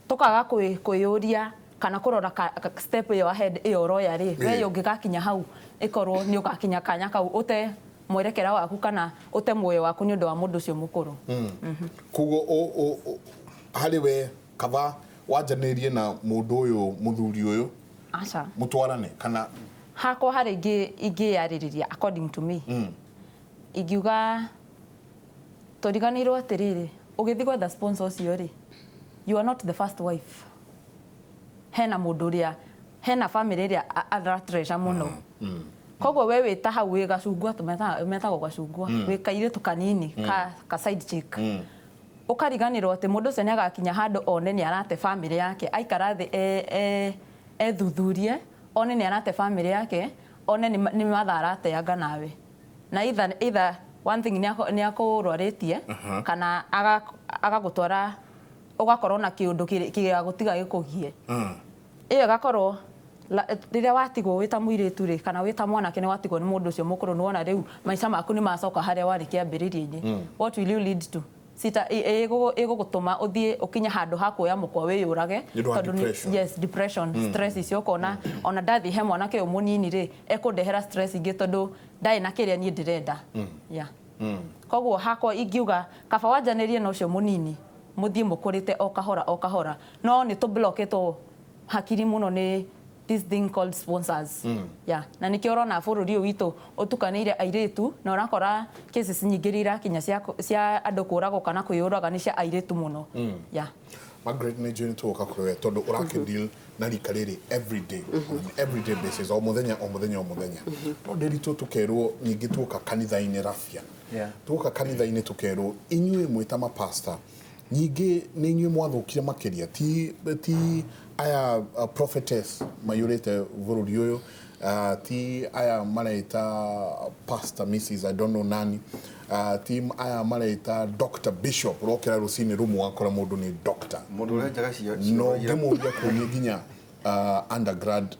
Speaker 4: Tukaga kwĩyũria kana kũrora step ĩyo ahead ĩyo ũroya rĩ, we ũngĩgakinya hau ĩkorwo nĩ ũgakinya kanya kau ũte mwerekera waku kana ũte muoyo waku nĩ ũndũ wa mũndũ ũcio mũkũrũ.
Speaker 1: Koguo harĩ we kaba wanjanĩrie na mũndũ ũyũ, mũthuri ũyũ,
Speaker 4: Aca.
Speaker 1: Mũtwarane kana?
Speaker 4: Hakwa harĩ ingĩyarĩrĩria, according to me, ingiuga tũriganĩirwo atĩrĩrĩ, ũgĩthiĩ gwetha sponsor ũcio rĩ, you are not the first wife. Hena mũndũ ũrĩa hena family ĩrĩa aratreasure mũno, koguo we wĩ ta hau wĩ gacungwa, metagwo gacungwa, wĩ kairĩtu kanini ka side chick, ũkariganĩrwo atĩ mũndũ ũcio nĩ agakinya handũ one nĩ arate family yake, aikara thĩ ethuthurie one nĩ arate family yake, one nĩ mathaa arateanga nawe, na either one thing nĩ akũrwarĩtie kana agagũtwara ũgakorwo na kĩũndũ kĩrĩa gũtiga gĩkũgie ĩyo ĩgakorwo rĩrĩa watigwo wĩ ta mũirĩtu rĩ, kana wĩ ta mwanake, nĩ watigwo nĩ mũndũ ũcio mũkũrũ, nĩ wona rĩu maica maku nĩ macoka harĩa warĩ kĩambĩrĩria-inĩ. What will you lead to? Cita ĩgũgũtũma ũthiĩ ũkinye handũ ha kuoya mũkwa wĩyũrage.
Speaker 1: Nĩ ũndũ wa
Speaker 4: Tondũ
Speaker 1: depression.
Speaker 4: Yes, depression, stress icio, ũkona ona ndathiĩ he mwanake ũyũ mũnini rĩ, ekũndehera stress ingĩ tondũ ndarĩ na kĩrĩa niĩ ndĩrenda, yeah. Koguo hakwa ingiuga kaba wanjanĩrie na ũcio mũnini, mũthiĩ mũkũrĩte o kahora o kahora, no nĩ tũblokĩtwo hakiri mũno nĩ this thing called sponsors, yeah. Na nĩkĩo ũrona bũrũri ũyũ witũ ũtukanĩire airĩtu, na ũrakora cases nyingĩ iria irakinya cia andũ kũragwo kana kwĩyũraga nĩ cia airĩtu mũno, yeah.
Speaker 1: Margaret, nĩ njũĩ nĩ tũgũka kũrĩ we tondũ ũrakĩ deal na rika rĩrĩ every day, on an everyday basis, o mũthenya o mũthenya o mũthenya. No ndĩritũ tũkerwo nyingĩ tuoka kanitha-inĩ rabia, tuoka kanitha-inĩ tũkerwo inyuĩ mwĩta mapasta nyingĩ nĩ inyuĩ mwathũkire makĩria, ti aya prophetess maiyũrĩte bũrũri ũyũ, ti aya mareita pastor mrs I don't know nani, ti aya mareita doctor, bishop. Ũrokĩra rũcinĩ rũmwe wakora mũndũ nĩ doctor.
Speaker 2: Mũndũ ũrĩa njaga cio
Speaker 1: No ngĩmũria kũria nginya undergrad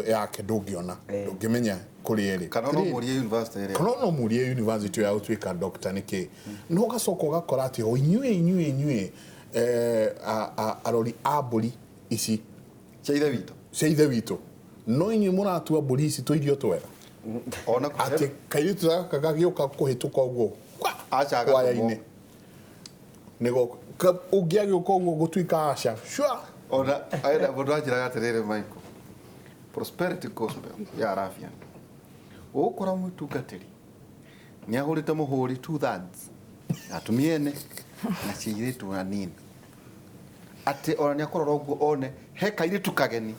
Speaker 1: yake ndũngĩona, ndũngĩmenya kũrĩa ĩrĩ.
Speaker 2: Kana no mũrie university ĩrĩa.
Speaker 1: Kana no mũrie university ya gũtuĩka doctor nĩkĩ. No ũgacoka ũgakora atĩ o inyuĩ arori a mbũri ici
Speaker 2: cia ithe witũ,
Speaker 1: cia ithe witũ, no inyuĩ mũratua mbũri ici tũirio twega,
Speaker 2: ona
Speaker 1: atĩ kairĩtu gaka gagĩũka kũhĩtũka ũguo
Speaker 2: Aca, agatũmwo.
Speaker 1: kwaya-inĩ nĩgo ũngĩagĩũka ũguo gũtuĩka aca sure.
Speaker 2: Ona aenda mũndũ anjĩraga atĩrĩrĩ, Michael, Prosperity gospel ya Arabian. Ũgũkora mũtungatĩri nĩ agũrĩte mũhũri 2/3 atumia ene na ciirĩtu anini atĩ ona nĩ akũrora ũguo one he kairĩtu kageni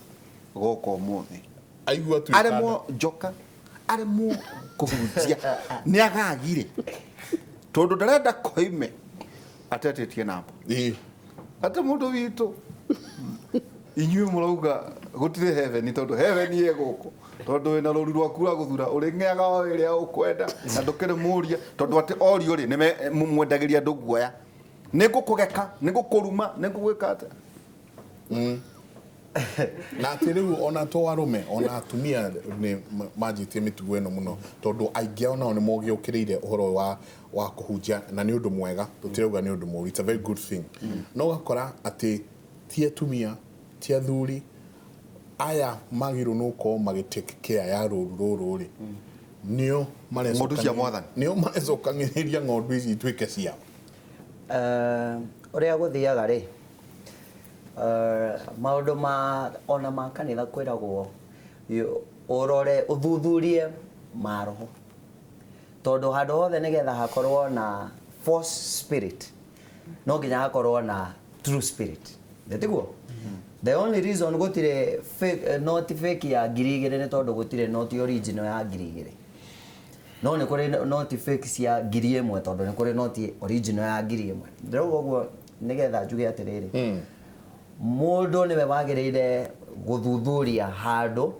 Speaker 2: goka ũmũthĩ
Speaker 1: Aigua tu
Speaker 2: aremwo njoka aremwo kũhunjia nĩ agagire tondũ ndarenda koime atetĩtie namba
Speaker 1: Ĩĩ.
Speaker 2: atĩ mũndũ witũ inyuĩ mũrauga gũtirĩ heaven tondũ heaven ĩ gũkũ tondũ wĩna rũru rwaku rwa gũthura ũrĩng'eaga o ĩrĩa ũkwenda na ndũkĩrĩ mũria tondũ atĩ orio rĩ nĩ mwendagĩria andũ guoya nĩ ngũkũgeka nĩ ngũkũruma nĩ ngũgwĩka atĩa.
Speaker 1: Na atĩ rĩu ona to arũme ona atumia nĩ manjĩtie mĩtugo ĩno mũno tondũ aingĩ ao nao nĩ mogĩũkĩrĩire ũhoro wa kũhunjia na nĩ ũndũ mwega tũtirauga nĩ ũndũ mũũru, it's a very good thing. No ũgakora atĩ ti atumia ti athuri aya magĩrĩirwo nĩ gũkorwo magĩ take care ya rũru rũrũ rĩ nĩo
Speaker 2: Ng'ondu cia Mwathani.
Speaker 1: nĩo marecokanĩrĩria ng'ondu ici ituĩke ciao.
Speaker 5: Ũrĩa gũthiaga rĩ maũndũ ma ona ma kanitha kwĩragwo ũrore ũthuthurie maroho tondũ handũ hothe nĩgetha hakorwo na false spirit no nginya hakorwo na true spirit nĩtiguo? The only reason gũtirĩ fake, noti fake ya 2000 nĩ tondũ gũtirĩ noti original ya 2000 no nĩ kũrĩ noti fake cia 1000 tondũ nĩ kũrĩ noti original ya 1000. Ndĩrauga ũguo nĩgetha njuge atĩrĩrĩ mũndũ nĩwe wagĩrĩire gũthuthuria handũ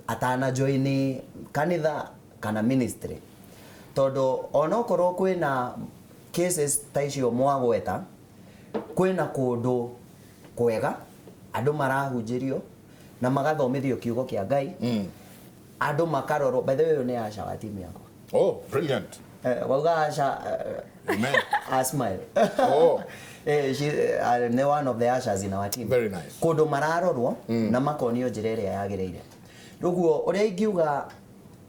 Speaker 5: atana join kanitha kana ministry tondũ onokorwo kwĩna cases ta icio mwagweta kwĩna kũndũ kwega andũ marahunjĩrio na magathomithio kiugo kĩa Ngai andũ makarorwo. By the way ũyũ nĩ Asha wa timu yakwa.
Speaker 1: Oh, brilliant.
Speaker 5: Wauga Asha
Speaker 1: Amen.
Speaker 5: a smile.
Speaker 1: Oh.
Speaker 5: She nĩ one of the ushers in our team.
Speaker 1: Very nice.
Speaker 5: Kũndũ mararorwo na makonio njĩra ĩrĩa yagĩrĩire. Rĩguo ũrĩa ingiuga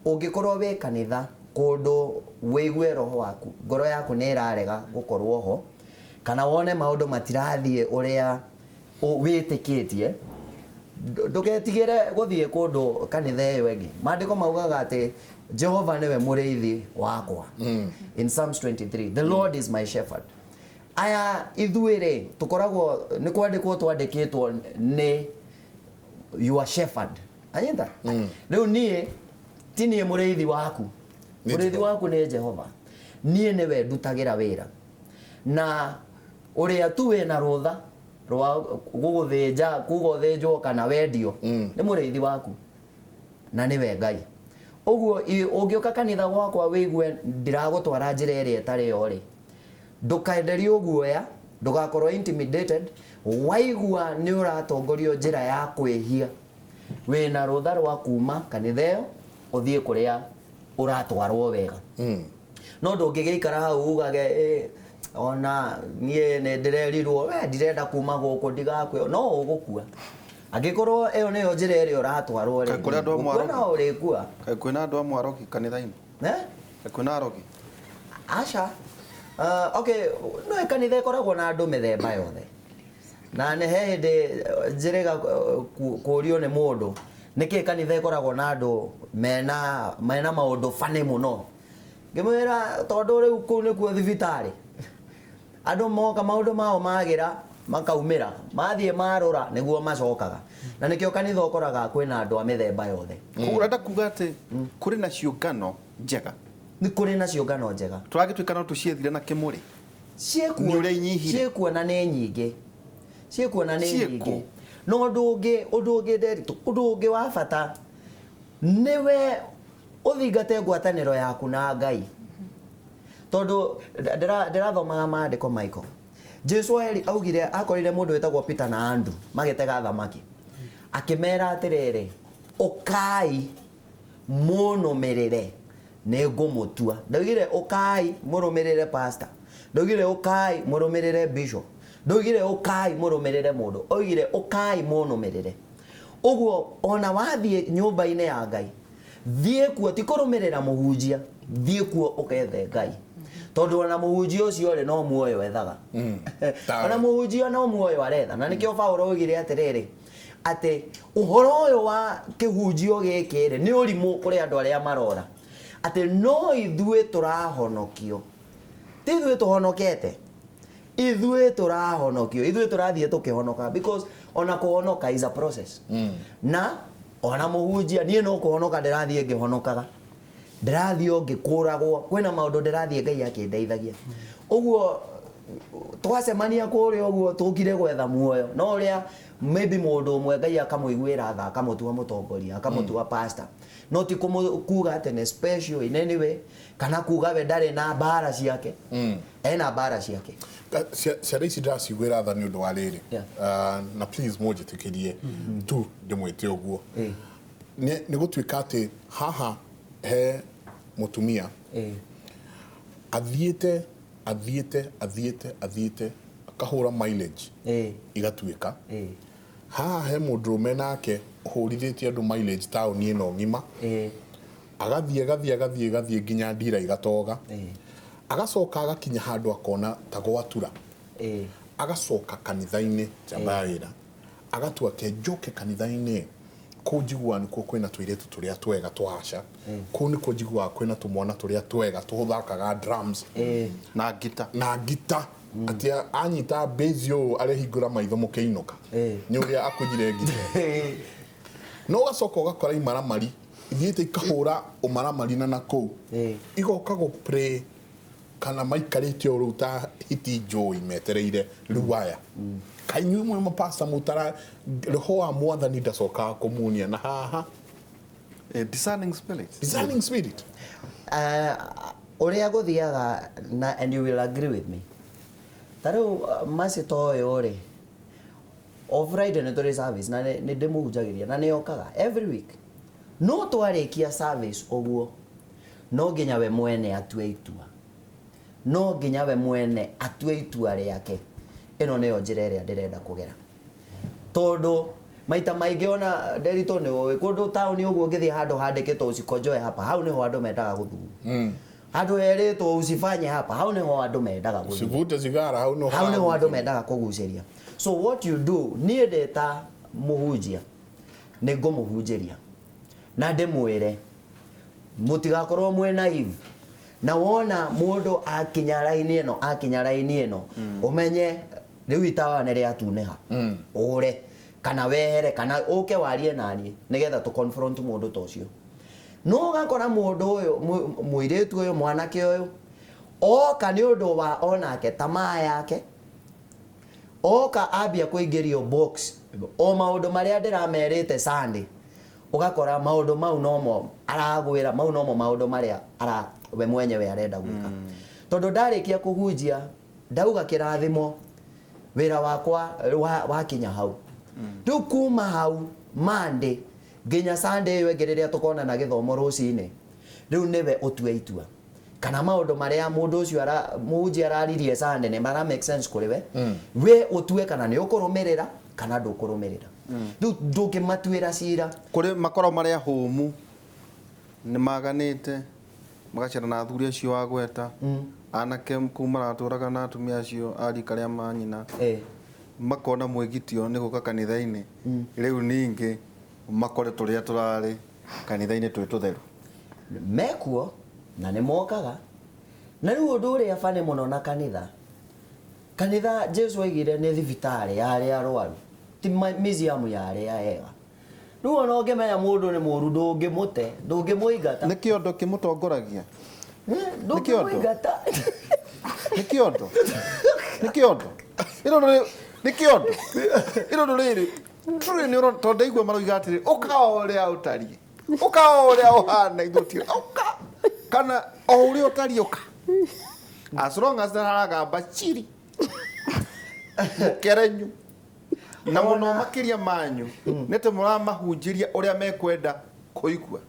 Speaker 5: ũngĩkorwo wĩ kanitha kũndũ wĩigue roho waku ngoro yaku nĩ ĩrarega gũkorwo ho kana wone maũndũ matirathiĩ ũrĩa wĩtĩkĩtie ndũgetigĩre gũthiĩ kũndũ kanitha ĩyo ĩngĩ. Maandĩko maugaga atĩ Jehova nĩwe mũrĩithi wakwa. In Psalms 23, the Lord is my shepherd. Aya ithuĩ rĩ tũkoragwo nĩ kwandĩkwo twandĩkĩtwo nĩ your shepherd. Anyita? Rĩu niĩ ti niĩ mũrĩithi waku. Mũrĩithi waku nĩ Jehova. Niĩ nĩwe ndutagĩra wĩra. Na ũrĩa tu wĩna rũtha rwa gũgũthĩnja kuga ũthĩnjwo kana wendio nĩ mũrĩithi waku na nĩwe Ngai. Ũguo ũngĩũka kanitha gwakwa wĩigue ndiragũtwara njĩra ĩrĩa ĩtarĩ yo rĩ ndũkenderio guoya ndũgakorwo intimidated waigua nĩ ũratongorio njĩra ya kwĩhia wĩna rũtha rwa kuma kanitha ĩyo ũthiĩ kũrĩa ũratwarwo wega. No ndũngĩgĩikara hau ugage ona niĩ nĩ ndĩrerirwo we ndirenda kuma gũkũ ndigakue no ũgũkua angĩkorwo ĩyo nĩyo njĩra ĩrĩa ũratwarwo rĩ
Speaker 2: Kũrĩ andũ amwe
Speaker 5: gũkua no ũrĩkua.
Speaker 2: Kaĩ kwĩna andũ amwe arogi kanitha-inĩ?
Speaker 5: Eh?
Speaker 2: Kaĩ kwĩna arogi?
Speaker 5: Aca. Okay, no kanitha ĩkoragwo na andũ mĩthemba yothe na nĩ he hĩndĩ njĩrĩga kũũrio nĩ mũndũ nĩkĩ kanitha ĩkoragwo na andũ mena maũndũ funny mũno ngĩmwĩra tondũ rĩu kũu nĩkuo thibitarĩ andũ moka maũndũ mao magĩra makaumĩra mathiĩ marũra nĩguo macokaga na nĩkĩo kanitha ũkoraga kwĩna andũ a mĩthemba yothe.
Speaker 2: Koguo ũrenda kuga atĩ kũrĩ na ciũngano njega?
Speaker 5: Nĩ kũrĩ na ciũngano njega.
Speaker 2: Tũragĩtuĩka no tũciethire na kĩmũrĩ.
Speaker 5: Ciĩkuo
Speaker 2: Nĩ ũrĩa inyihire.
Speaker 5: Ciĩkuo na nĩ nyingĩ. Ciĩkuo na nĩ
Speaker 2: Ciĩkuo.
Speaker 5: nyingĩ. No ũndũ ũngĩ Nderitu, ũndũ ũngĩ wa bata nĩwe ũthingate ngwatanĩro yaku na Ngai. Tondũ ndĩrathomaga maandĩko Michael. Jesu augire akorire mũndũ wĩtagwo Peter na Andrew magĩtega thamaki. Akĩmera atĩrĩrĩ, ũkai mũnũmĩrĩre nĩ ngũmũtua. Ndaugire ũkai mũrũmĩrĩre pastor. Ndaugire ũkai mũrũmĩrĩre bishop. Ndaugire ũkai mũrũmĩrĩre mũndũ. Oigire ũkai mũnũmĩrĩre. Ũguo ona wathiĩ nyũmba-inĩ ya Ngai, thiĩ kuo ti kũrũmĩrĩra mũhunjia, thiĩ kuo ũkethe Ngai. Tondũ ona mũhunjia ũcio rĩ no muoyo ethaga. Ona mũhunjia no muoyo aretha. Na nĩkĩo Paũlũ oigire atĩrĩrĩ, Atĩ ũhoro ũyũ wa kĩhunjio gĩkĩ rĩ nĩ ũrimũ kũrĩ andũ arĩa marora. Atĩ no ithuĩ tũrahonokio. Ti ithuĩ tũhonokete. Ithuĩ tũrahonokio. Ithuĩ tũrathiĩ tũkĩhonoka because ona kũhonoka is a process. Na ona mũhunjia niĩ no kũhonoka ndĩrathiĩ ngĩhonokaga. Ndĩrathiĩ o ngĩkũragwo. Kwĩna maũndũ ndĩrathiĩ Ngai akĩndeithagia. Ũguo twacemania kũrĩa ũguo tũkire gwetha muoyo. No ũrĩa maybe mũndũ ũmwe Ngai akamũiguĩra tha akamũtua mũtongoria akamũtua pastor. No ti kuga atĩ nĩ special in any way kana kuga we ndarĩ na mbara ciake. Ena mbara ciake.
Speaker 1: Ciana ici ndĩraciguĩra tha nĩ ũndũ wa rĩrĩ. Na please mũnjĩtĩkĩrie tu ndĩmwĩte ũguo. Nĩ gũtuĩka atĩ haha he mũtumia athiĩte akahũra mileage igatuĩka. Haha he mũndũrũme nake ũhũrithĩtie andũ mileage taũni ĩno ng'ima. Agathiĩ nginya ndira igatoga. Agacoka agakinya handũ akona ta gwatura. Agacoka kanitha-inĩ njamba ya wĩra. Agatua ke njoke kanitha-inĩ kũu njiguaga nĩkuo kwĩna tũirĩtu tũrĩa twega twaca. Kũu nĩkuo njiguaga kwĩna tũmwana tũrĩa twega tũthakaga drums.
Speaker 2: Na ngita.
Speaker 1: Na ngita. Atĩ anyita bass ũũ arehingũra maitho mũkĩinũka. Nĩ ũrĩa akũnyire ngita. No ũgacoka ũgakora imaramari ithiĩte ikahũra ũmaramari na nakũu. Igoka gũ pray kana maikarĩte o rĩu ta hiti njũĩ metereire rĩu aya. Kaĩ inyuĩ mwĩ mapasta mũtara roho wa mwathani ndacokaga kũmuonia na haha.
Speaker 2: Discerning spirit.
Speaker 1: Discerning spirit.
Speaker 5: Ũrĩa gũthiaga na and you will agree with me. Ta rĩu Mercy ta ũyũ rĩ, o Friday nĩ tũrĩ service na nĩ ndĩmũhunjagĩria na nĩ okaga every week. No twarĩkia service ũguo no nginya we mwene atue itua. No nginya we mwene atue itua rĩake. Ĩno nĩyo njĩra ĩrĩa ndĩrenda kũgera. Tondũ maita maingĩ ona Nderitu nĩ ũĩ kũndũ taũni ũguo ũngĩthiĩ handũ handĩkĩtwo usikonjoe hapa, hau nĩho andũ mendaga gũthuguma. Handũ herĩtwo usifanye hapa, hau nĩho andũ mendaga gũthiĩ.
Speaker 1: Usivute cigara, hau nĩho
Speaker 5: hau nĩho andũ mendaga kũgucĩria. So what you do, niĩ ndĩ ta mũhunjia nĩ ngũmũhunjĩria na ndĩmwĩre mũtigakorwo mwĩ naive. Na wona mũndũ akinya raini ĩno, akinya raini ĩno, ũmenye rĩu itawa nĩ rĩatunĩha. Ũre kana wehere kana ũke warie naniĩ nĩgetha tũ confront mũndũ ta ũcio. No ũgakora mũndũ ũyũ, mũirĩtu ũyũ, mwanake ũyũ oka nĩ ũndũ wa onake tamaa yake, oka ambia kũingĩrio box o maũndũ marĩa ndĩramerĩte Sunday, ũgakora maũndũ mau nomo aragwĩra, mau nomo maũndũ marĩa ara we mwenyewe arenda gwĩka. Tondũ ndarĩkia kũhunjia ndauga kĩrathimo wĩra wakwa wakinya hau. Rĩu kuma hau Monday nginya Sunday ĩyo ĩngĩ rĩrĩa tũkonana gĩthomo rũcinĩ, rĩu nĩwe ũtue itua kana maũndũ marĩa mũndũ ũcio mũhunjia araririe Sunday nĩ mara make sense kũrĩ we. We ũtue kana nĩ ũkũrũmĩrĩra kana ndũkũrũmĩrĩra. Rĩu ndũngĩmatuĩra cira.
Speaker 2: Kũrĩ makorwo marĩa hũmũ nĩ maganĩte magacera na athuri acio wagweta, anake kũu maratũraga na atumia acio a rika rĩa manyina, makona mwĩgitio nĩ gũka kanitha-inĩ. Rĩu ningĩ makore tũrĩa tũrarĩ kanitha-inĩ twĩ tũtheru.
Speaker 5: Mekuo na nĩ mokaga. Na rĩu ũndũ ũrĩa bani mũno na kanitha, kanitha Jesu oigire nĩ thibitarĩ ya arĩa arwaru, ti museum ya arĩa ega. Rĩu ona ũngĩmenya mũndũ nĩ mũru ndũngĩmũte, ndũngĩmũingata.
Speaker 2: Nĩ kĩondo kĩmũtongoragia.
Speaker 5: Ndũngĩmũingata.
Speaker 2: Nĩ kĩondo. Nĩ kĩondo. Ĩno nĩ kĩondo. Ĩno rĩrĩ. Truly nĩ ũrona tondũ ndaigua maroiga atĩrĩ, ũka o ũrĩa ũtariĩ. Ũka o ũrĩa ũhana ithuĩ ti ũka. Kana o ũrĩa ũtariĩ ũka. As long as ndaragamba chiri. Mũkerenyu. Na mũno makĩria manyu nĩ atĩ mũramahunjĩria ũrĩa mekwenda kũigua.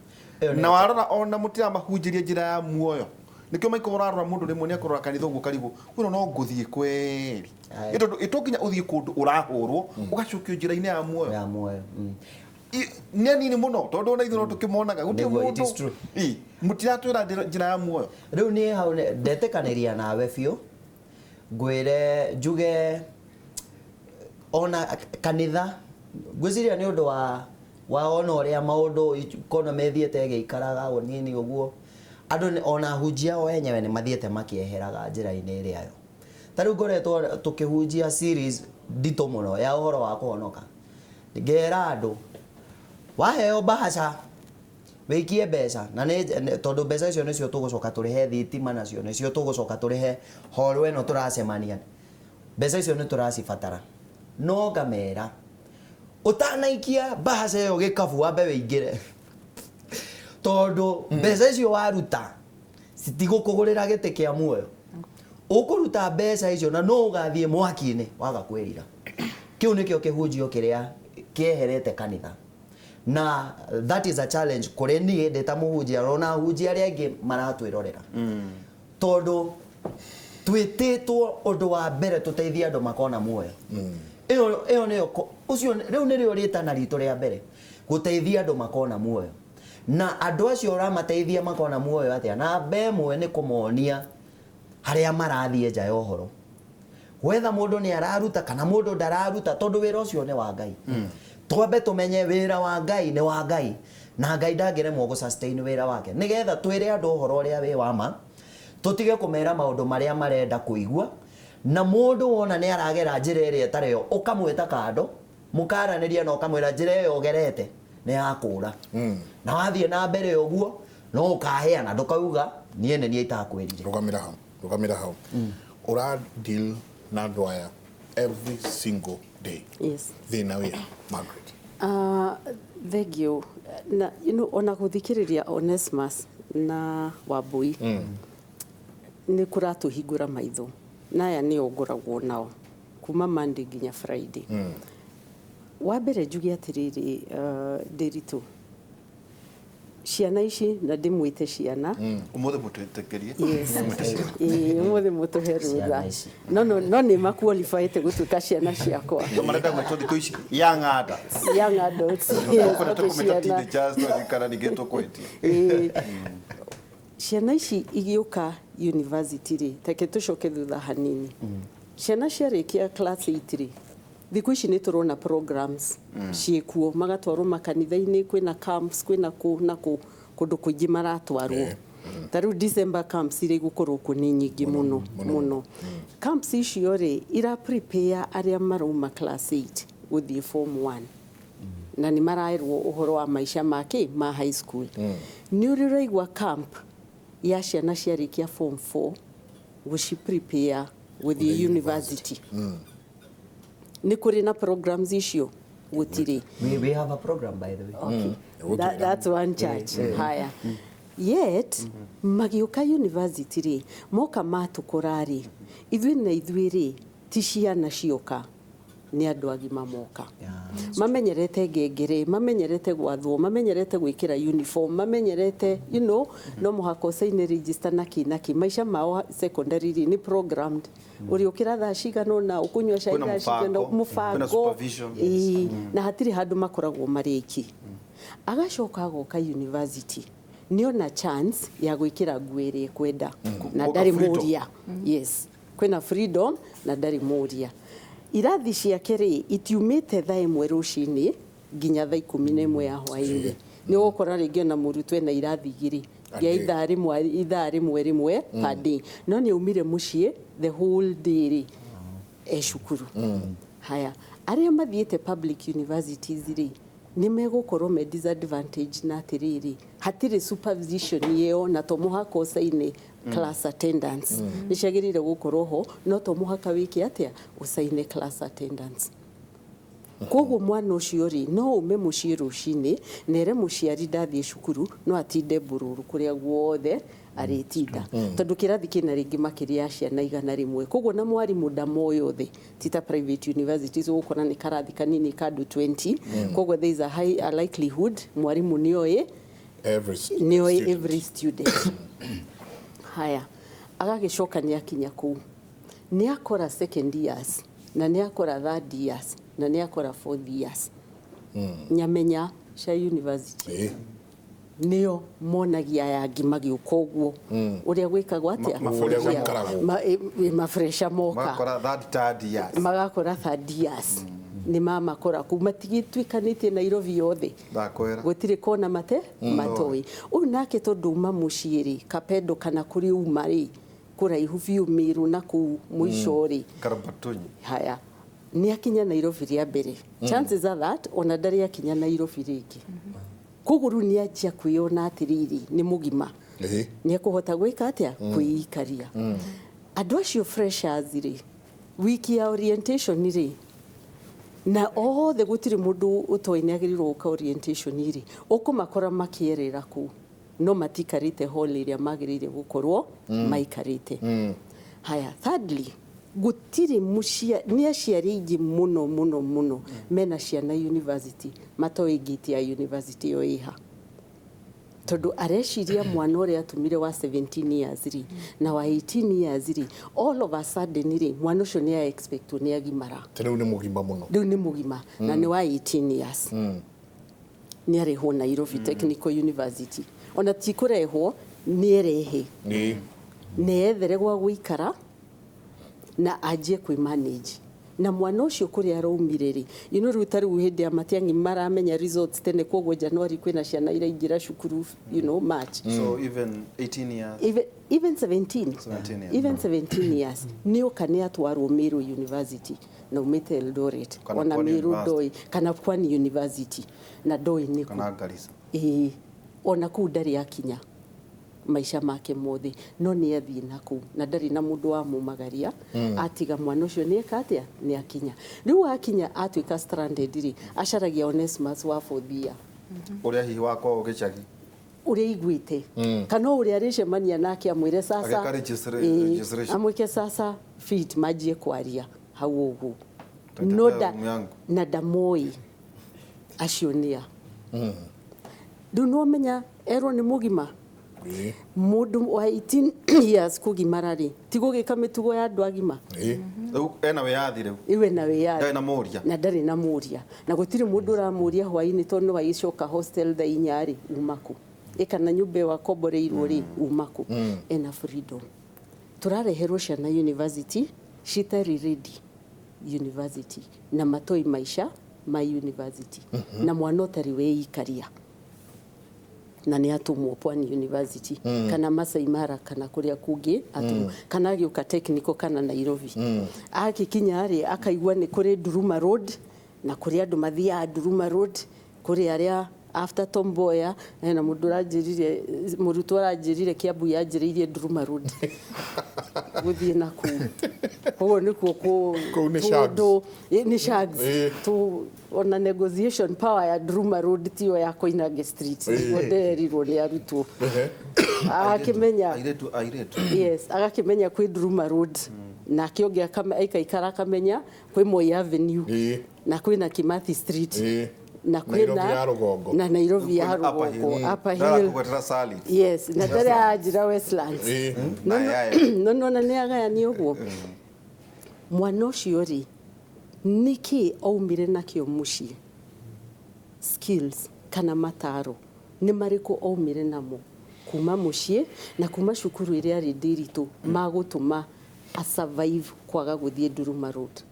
Speaker 2: Na warora ona mũtiramahunjĩria njĩra ya muoyo. Nĩkĩo maikũ ũrarora mũndũ rĩmwe nĩ akũrora kanitha ũguo karigũ, ũyũ no ngũthiĩ kweri. Tondũ ĩto nginya ũthiĩ kũndũ ũrahũrwo, ũgacokio njĩra-inĩ ya muoyo.
Speaker 5: Ya muoyo.
Speaker 2: Nĩ anini mũno tondũ ona ithuĩ no tũkĩmonaga gũtirĩ
Speaker 5: Nĩguo, it is
Speaker 2: mũndũ.
Speaker 5: true.
Speaker 2: Mũtiratwĩra njĩra ya muoyo.
Speaker 5: Rĩu niĩ hau ndetĩkanĩria nawe biũ. Ngwĩre njuge ona kanitha Ngwĩciria nĩ ũndũ wa ona ũrĩa maũndũ economy ĩthiĩte ĩgĩikaraga ũnini ũguo, andũ ona hunjia o enyewe nĩ mathiĩte makĩeheraga njĩra-inĩ ĩrĩa yo. Ta rĩu ngoretwo tũkĩhunjia series nditũ mũno ya ũhoro wa kũhonoka. Ngera andũ waheo mbahaca wĩikie mbeca na nĩ tondũ mbeca icio nĩcio tũgũcoka tũrĩhe thitima nacio, nĩcio tũgũcoka tũrĩhe horo ĩno tũracemania, mbeca icio nĩ tũracibatara. No ngamera ũtanaikia mbahaca ĩyo gĩkabu wambe wĩingĩre, tondũ mbeca icio waruta citigũkũgũrĩra gĩtĩ kĩa muoyo. Ũkũruta mbeca icio na no ũgathiĩ mwaki-inĩ waga kwĩrira. Kĩu nĩkĩo kĩhunjio kĩrĩa kĩeherete kanitha. Na that is a challenge kũrĩ niĩ ndĩ ta mũhunjia ona ahunjia arĩa angĩ maratwĩrorera. Tondũ twĩtĩtwo ũndũ wa mbere tũteithie andũ makona muoyo. Ĩyo nĩyo ũcio rĩu nĩrĩo rĩtana ritũ rĩa mbere, gũteithia andũ makona muoyo. Na andũ acio ũramateithia makona muoyo atĩa? Namba ĩmwe nĩ kũmonia harĩa marathiĩ nja ya ũhoro. Wetha mũndũ nĩ araruta kana mũndũ ndararuta, tondũ wĩra ũcio nĩ wa Ngai. Twambe tũmenye wĩra wa Ngai nĩ wa Ngai, na Ngai ndangĩremwo gũ sustain wĩra wake. Nĩgetha twĩre andũ ũhoro ũrĩa wĩ wa ma, tũtige kũmera maũndũ marĩa marenda kũigua, na mũndũ wona nĩ aragera njĩra ĩrĩa ĩtarĩ yo, ũkamwĩta kando, mũkaranĩria na ũkamwĩra njĩra ĩyo ũgerete nĩ ya kũra. Na wathiĩ na mbere ũguo no ũkahĩa na ndũkauga niĩ nĩ niĩ itakwĩrire.
Speaker 1: Rũgamĩra hau, rũgamĩra hau. Ũra deal na andũ aya every single day.
Speaker 6: Yes.
Speaker 1: Thĩna wĩ ha, Margaret?
Speaker 6: Thank you. Na, you know, ona gũthikĩrĩria Onesmus na Wambui nĩ kũratũhingũra maitho. Na aya nĩo ngoragwo nao kuma Monday nginya Friday. Wa mbere njuge atĩrĩrĩ, Ndĩritũ, ciana ici na ndĩmwĩte ciana
Speaker 2: Ũmũthĩ mũtwĩtĩkĩrie.
Speaker 6: Yes. Ĩĩ, ũmũthĩ mũtũhe rũtha.
Speaker 5: Ciana ici.
Speaker 6: No nĩ maqualifyĩte gũtuĩka ciana ciakwa.
Speaker 2: No marenda gwĩtwo thikũ ici young adults.
Speaker 6: Young adults. Yes,
Speaker 2: Tũkwenda
Speaker 6: okay,
Speaker 2: tũkũmĩta
Speaker 6: ciana.
Speaker 2: teenagers twaririkana ningĩ tũkwendia.
Speaker 6: Ĩĩ. Ciana ici igĩũka university rĩ, reke tũcoke thutha hanini. Ciana ciarĩkia class 8 rĩ, thikũ ici nĩ tũrona programs ciĩkuo, magatwarwo makanitha-inĩ, kwĩna camps, kwĩna kũ na kũ, kũndũ kũingĩ maratwarwo. Ta rĩu December camps iria igũkorwo kuo nĩ nyingĩ mũno mũno. Camps icio rĩ, ira prepare arĩa marauma class 8 gũthiĩ form 1. Na nĩ maraerwo ũhoro wa maica ma kĩ ma high school. Nĩ ũrĩ ũraigua camp ya ciana ciarĩkia form 4 gũci prepare gũthiĩ university. Nĩ kũrĩ na programs icio? Gũtirĩ.
Speaker 5: We have a program, by the way.
Speaker 6: Okay. That's one church. Haya. Yet, magĩũka university rĩ, moka matũkora rĩ, ithuĩ na ithuĩ rĩ, ti ciana cioka, nĩ andũ agima moka. Mamenyerete ngengere, mamenyerete gwathwo, mamenyerete gwĩkĩra uniform, mamenyerete, you know, no mũhaka ũcaine register na kĩ na kĩ. Maica mao secondary rĩ, nĩ programmed. Ũrĩũkĩra thaa cigana ũna, ũkũnyua cai
Speaker 2: Kwĩna
Speaker 6: thaa cigana,
Speaker 2: mũbango, kwĩna
Speaker 6: mũbango.
Speaker 2: supervision.
Speaker 6: Ĩĩ, na hatirĩ handũ makoragwo marĩ aiki. Agacoka agoka university, nĩona chance ya gwĩkĩra nguo ĩrĩa ekwenda na
Speaker 2: Gũka
Speaker 6: ndarĩ
Speaker 2: freedom.
Speaker 6: mũria. Yes, kwĩna freedom na ndarĩ mũria. Irathi ciake rĩ, itiumĩte thaa 1 rũcinĩ nginya thaa 11 ya hwaĩ-inĩ. Nĩ ũgũkora rĩngĩ ona mũrutwo ena irathi igĩrĩ, ya ithaa rĩmwe, ithaa rĩmwe rĩmwe per day. No nĩ aumire mũciĩ the whole day rĩ, e cukuru. Haya, arĩa mathiĩte public universities rĩ, nĩ megũkorwo me disadvantage na atĩrĩrĩ, hatirĩ supervision ĩyo na to mũhaka ũcaine class attendance. Nĩ ciagĩrĩire gũkorwo ho, no to mũhaka wĩke atĩa, ũcaine class attendance. Koguo mwana ũcio rĩ, no ume mũciĩ rũcinĩ, na ere mũciari ndathiĩ cukuru, no atinde mbũrũrũ kũrĩa guothe arĩtinda. Tondũ kĩrathi kĩna rĩngĩ makĩria ya ciana 100. Koguo na mwarimũ ndamoĩ othe, ti ta private universities ũgũkora nĩ karathi kanini ka andũ 20. Koguo there is a high a likelihood mwarimũ nĩoĩ
Speaker 1: Every
Speaker 6: nĩoĩ
Speaker 1: student.
Speaker 6: every student. Haya, agagĩcoka nĩ akinya kũu, nĩ akora second years, na nĩ akora third years, na nĩ akora fourth years. Nyamenya cia university nĩo monagia aya angĩ magĩũka ũguo ũrĩa gwĩkagwo atĩa?
Speaker 1: Ũrĩa gũikaragwo.
Speaker 6: Mafresha moka.
Speaker 2: Magakora third years.
Speaker 6: Magakora third years. Nĩ mamakora kũu, matigĩtuĩkanĩtie Nairobi yothe.
Speaker 2: Ndakwĩra.
Speaker 6: Gũtirĩ kona mate matoĩ. Ũyũ nake tondũ uma mũciĩ rĩ, Kapedo kana kũrĩ uma rĩ, kũraihu biũ Mĩrũ na kũu mũico rĩ.
Speaker 2: Karabatunyi.
Speaker 6: Haya, nĩ akinya Nairobi rĩa mbere, chances are that ona ndarĩ akinya Nairobi rĩngĩ. Koguo rĩu nĩ anjia kwĩyona atĩrĩrĩ, nĩ mũgima, nĩ ekũhota gwĩka atĩa, kwĩikaria. Andũ acio freshers rĩ, wiki ya orientation rĩ, na othe gũtirĩ mũndũ ũtoĩ nĩ agĩrĩirwo gũka orientation rĩ, ũkũmakora makĩerera kũu, no matikarĩte hall ĩrĩa magĩrĩire gũkorwo maikarĩte. Haya, thirdly, gũtirĩ mũcia nĩ aciari aingĩ mũno mũno mũno mena ciana university matoĩ gate ya university ĩyo ĩha, tondũ areciria mwana ũrĩa atũmire wa 17 years rĩ na wa 18 years rĩ, all of a sudden rĩ, mwana ũcio nĩ a expect nĩ agimara.
Speaker 1: Te rĩu nĩ mũgima mũno.
Speaker 6: Rĩu nĩ mũgima na nĩ wa 18 years, nĩ arehwo Nairobi Technical University. Ona ti kũrehwo, nĩ erehe, nĩ ethere gwa gũikara na anjie kwĩ manage. Na mwana ũcio kũrĩa araumire rĩ, rĩu ta rĩu hĩndĩ ya Matiang'i maramenya results tene, koguo January kwĩna ciana iraingĩra cukuru, March.
Speaker 2: So even 18 years.
Speaker 6: Even 17.
Speaker 2: 17 years.
Speaker 6: Even 17 years nĩ oka nĩ atwarwo Meru University na umĩte Eldoret.
Speaker 2: Kana
Speaker 6: ona
Speaker 2: Pwani
Speaker 6: Meru
Speaker 2: University.
Speaker 6: ndoi kana Pwani University na ndoi nĩ kũ.
Speaker 2: Kana Garissa.
Speaker 6: Ĩĩ, ona kũu ndarĩ akinya maica make mothe, no nĩ athiĩ na kũu na ndarĩ na mũndũ wa mumagaria. Atiga mwana ũcio nĩ eka atĩa, nĩ akinya. Rĩu akinya atuĩka stranded rĩ, acaragia Onesmus wa fourth year.
Speaker 2: Ũrĩa hihi wakwa gĩcagi.
Speaker 6: Ũrĩa iguĩte kana o ũrĩa arĩcemania nake amwĩre sasa.
Speaker 2: Agĩka registration.
Speaker 6: Amwĩke sasa fit manjie kwaria hau ũguo.
Speaker 2: Tũitembea
Speaker 6: No da,
Speaker 2: room yangu.
Speaker 6: Na ndamoi acio nĩa rĩu nĩwamenya erwo nĩ mũgima. Mũndũ wa 18 years kũgimara rĩ, ti gũgĩka mĩtugo ya andũ agima.
Speaker 2: Rĩu ena wĩyathi rĩu.
Speaker 6: Iwe na wĩyathi.
Speaker 2: Ndarĩ na mũria.
Speaker 6: Na ndarĩ na mũria, na gũtirĩ mũndũ ũramũria hwaĩ-inĩ, tondũ no agĩcoka hostel thaa 4 rĩ, uma kũ, ĩ kana nyũmba ĩyo akomboreirwo rĩ, uma kũ. Ena freedom. Tũrareherwo ciana university citarĩ ready university na matoi maica ma university, na mwana ũtarĩ wĩikaria na nĩ atũmwo Pwani University kana Masai Mara kana kũrĩa kũngĩ atũmwo, kana agĩũka technical kana Nairobi. Agĩkinya rĩ, akaigua nĩ kũrĩ Nduruma Road na kũrĩ andũ mathiaga Nduruma Road, kũrĩ arĩa after Tom Mboya. Hena mũndũ ũranjĩrire, mũrutwo aranjĩrire Kiambu yanjĩrĩirie Nduruma Road gũthiĩ na kũu, koguo nĩkuo
Speaker 1: Kũu nĩ shags.
Speaker 6: tũndũ nĩ shags. Tu ona negotiation power ya Nduruma Road tiyo ya Koinange Street, nĩguo ndĩrerirwo nĩ arutwo. Agakĩmenya
Speaker 2: Airĩtu airĩtu.
Speaker 6: Yes, agakĩmenya kwĩ Nduruma Road, nake ũngĩ aikaikara akamenya kwĩ Moi Avenue na kwĩna Kimathi Street na
Speaker 1: Nairobi
Speaker 6: kwĩna
Speaker 1: ya rũgongo.
Speaker 6: Na Nairobi ya
Speaker 2: Kwĩna Upper Hill.
Speaker 6: rũgongo, Upper Hill.
Speaker 2: Ndarakũgwetera Salit.
Speaker 6: Yes, na ndarĩ anjĩra Westlands.
Speaker 2: Na Yaya.
Speaker 6: No nona nĩ agayani ũguo. Mwana ũcio rĩ, nĩkĩ aumire nakĩo mũciĩ, skills kana mataro nĩ marĩkũ aumire namo kuma mũciĩ na kuma cukuru ĩrĩa arĩ Ndĩritũ magũtũma a survive kwaga gũthiĩ Nduruma Road?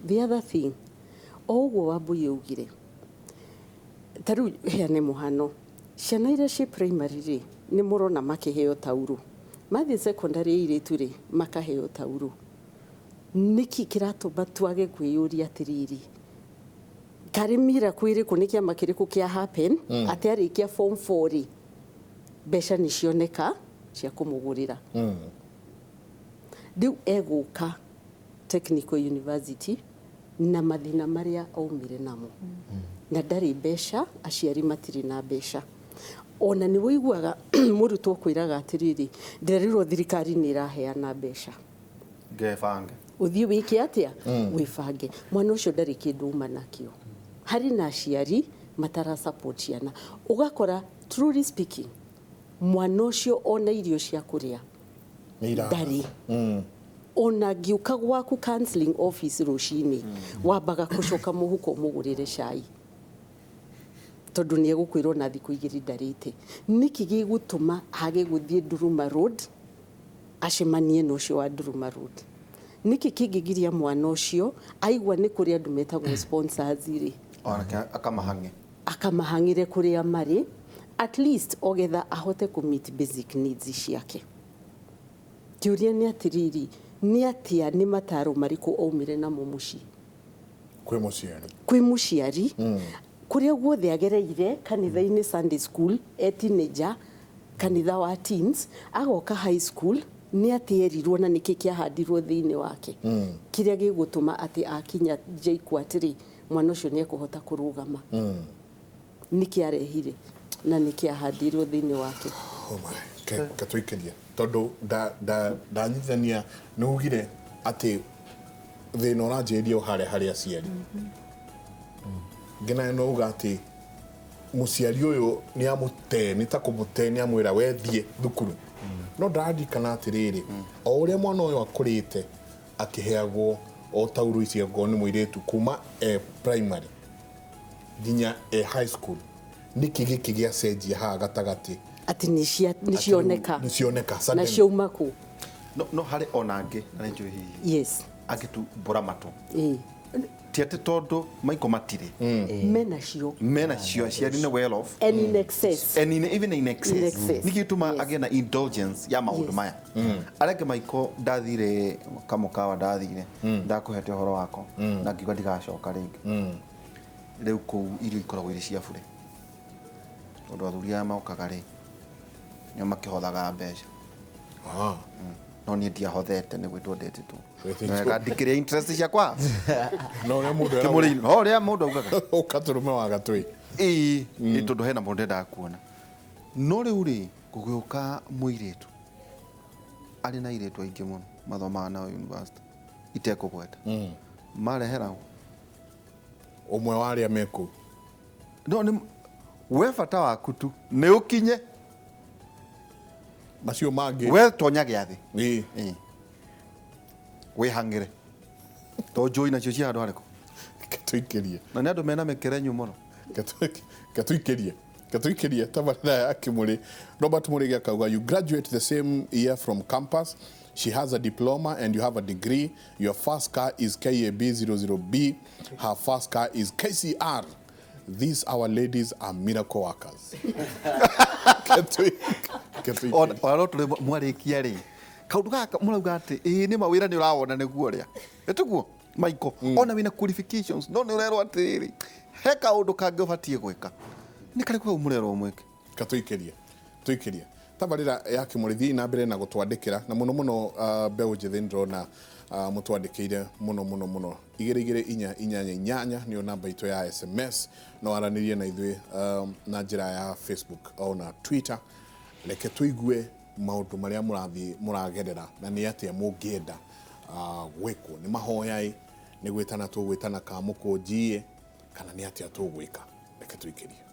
Speaker 6: The other thing, o ũguo Wambui augire, ta rĩu heane mũhano, ciana iria ciĩ primary rĩ, nĩ mũrona makĩheo taurũ, mathiĩ secondary airĩtu rĩ, makaheo taurũ. Nĩkĩ kĩratũma twage kwĩyũria atĩrĩrĩ, karĩ miracle ĩrĩkũ, nĩ kĩama kĩrĩkũ kĩa happen atĩ arĩkia form 4 rĩ, mbeca nĩ cioneka cia kũmũgũrĩra? Rĩu egũka technical university na mathĩna marĩa aumire namo, na ndarĩ mbeca, aciari matirĩ na mbeca. Ona nĩ wĩiguaga mũrutwo kwĩraga atĩrĩrĩ, ndĩrerirwo thirikari nĩ ĩraheana mbeca.
Speaker 2: Ngebange.
Speaker 6: Ũthiĩ wĩke atĩa, wĩbange. Mwana ũcio ndarĩ kĩndũ uma nakĩo. Harĩ na aciari matara support ciana, ũgakora truly speaking mwana ũcio ona irio cia kũrĩa
Speaker 1: Nĩ
Speaker 6: ndarĩ. Ona ngĩũka gwaku counseling office rũcinĩ, wambaga gũcoka mũhuko ũmũgũrĩre cai, tondũ nĩ egũkwĩrwo na thikũ 2 ndarĩte. Nĩkĩ gĩgũtũma age gũthiĩ Nduruma Road acemanie na ũcio wa Nduruma Road? Nĩkĩ kĩngĩgiria mwana ũcio aigua nĩ kũrĩ andũ metagwo sponsors rĩ,
Speaker 2: Onake akamahang'e.
Speaker 6: Akamahang'ĩre kũrĩa marĩ, at least ogetha ahote kũ meet basic needs ciake. Kĩũria nĩ atĩrĩrĩ, nĩ atĩa, nĩ mataro marĩkũ aumire namo mũciĩ
Speaker 1: kwĩ mũciari?
Speaker 6: Kwĩ mũciari, kũrĩa guothe agereire kanitha-inĩ, Sunday school e teenager, kanitha wa teens, agoka high school, nĩ atĩ erirwo na nĩkĩ kĩahandirwo thĩinĩ wake kĩrĩa gĩgũtũma atĩ akinya JKUAT rĩ, mwana ũcio nĩ ekũhota kũrũgama? Nĩkĩ arehire na nĩkĩ ahandirwo thĩinĩ wake?
Speaker 1: Oh my, ke tũikĩrie tondũ ndanyitithania nĩ ugire atĩ thĩna ũranjĩrĩria o harĩa harĩ aciari. Ngĩnayo no uga atĩ mũciari ũyũ nĩ amũte, nĩ ta kũmũte, nĩ amwĩra wethiĩ thukuru, no ndaririkana atĩrĩrĩ, o ũrĩa mwana ũyũ akũrĩte akĩheagwo o tauro ici, angorwo nĩ mũirĩtu, kuma e primary nginya e high school, nĩkĩ gĩkĩ gĩacenjia haha gatagatĩ?
Speaker 6: Atĩ nĩ cioneka.
Speaker 1: Nĩ cioneka
Speaker 6: na
Speaker 1: suddenly.
Speaker 6: Ciauma kũ?
Speaker 2: No harĩ ona angĩ na nĩ njũĩ hihi angĩ tu mbũra matũ. Ti atĩ tondũ maiko matirĩ.
Speaker 6: Menacio.
Speaker 2: Mena cio, aciari nĩ well off.
Speaker 6: And in excess.
Speaker 2: And even in excess.
Speaker 6: In excess.
Speaker 2: Nĩkĩ gĩtũma agĩe na indulgence ya maũndũ maya arĩa angĩ? Maiko, ndathire kamũkawa, ndathire ndakũhete ũhoro wako na ngiuga ndigacoka rĩngĩ. Rĩu kũu irio ikoragwo irĩ cia bure, tondũ athuri aya mokaga rĩ, nĩo makĩhothaga mbeca. No niĩ ndiahothete, nĩ gwĩtwo ndetĩtwo.
Speaker 1: Wĩtĩtwo.
Speaker 2: Wega, ndikĩrĩa interest ciakwa.
Speaker 1: No ũrĩa mũndũ eragwo,
Speaker 2: kĩmũrĩ-inĩ no ũrĩa mũndũ augaga.
Speaker 1: Ũkatũrũme wa gatwĩ.
Speaker 2: Ĩĩ, nĩ tondũ hena mũndũ endaga kuona. No rĩu rĩ, gũgĩũka mũirĩtu arĩ na airĩtu aingĩ mũno mathomaga nao university itekũgweta, mareheragwo
Speaker 1: ũmwe wa arĩa me kũu.
Speaker 2: No nĩ we bata waku tu nĩ ũkinye.
Speaker 1: Macio mangĩ.
Speaker 2: We tonya gĩathĩ.
Speaker 1: Ĩĩ.
Speaker 2: Ĩĩ. Wĩhang'ĩre to njũi nacio cia handũ harĩkũ.
Speaker 1: Ketũikĩrie.
Speaker 2: Na nĩ andũ mena mĩkerenyu mũno.
Speaker 1: Ketũikĩrie tabarĩra ya Kĩmũrĩ. Robert Mũrĩgi akauga, "You graduate the same year from campus. She has a diploma and you have a degree. Your first car is KAB 00B. Her first car is KCR. These our ladies are miracle workers." Ketũikĩrie.
Speaker 2: Ona no tũrĩ mwarĩkia rĩ, kaũndũ gaka mũrauga atĩ ĩĩ nĩ mawĩra nĩ ũrawona nĩguo ũrĩa ĩtiguo maiko ona wĩna qualifications, no nĩ ũrerwo atĩrĩrĩ, he kaũndũ kangĩ ũbatiĩ gwĩka. Nĩ karĩkũ kau mũrerwo mwĩke?
Speaker 1: Katũikĩrie, tũikĩrie tabarĩra ya Kĩmũrĩ. Thiĩ na mbere na gũtwandĩkĩra, na mũno mũno mbeũ njĩthĩ ndĩrona mũtwandĩkĩire mũno mũno mũno. 22488 nĩyo namba itũ ya SMS. No aranĩrie na ithuĩ na njĩra ya Facebook ona Twitter. Reke tũigue maũndũ marĩa mũrathiĩ mũragerera na nĩ atĩa mũngĩenda gwĩkwo. Nĩ mahoya-ĩ, nĩ gwĩtana tũgwĩtana kamũkũnjiĩ, kana nĩ atĩa tũgwĩka? Reke tũikĩrie.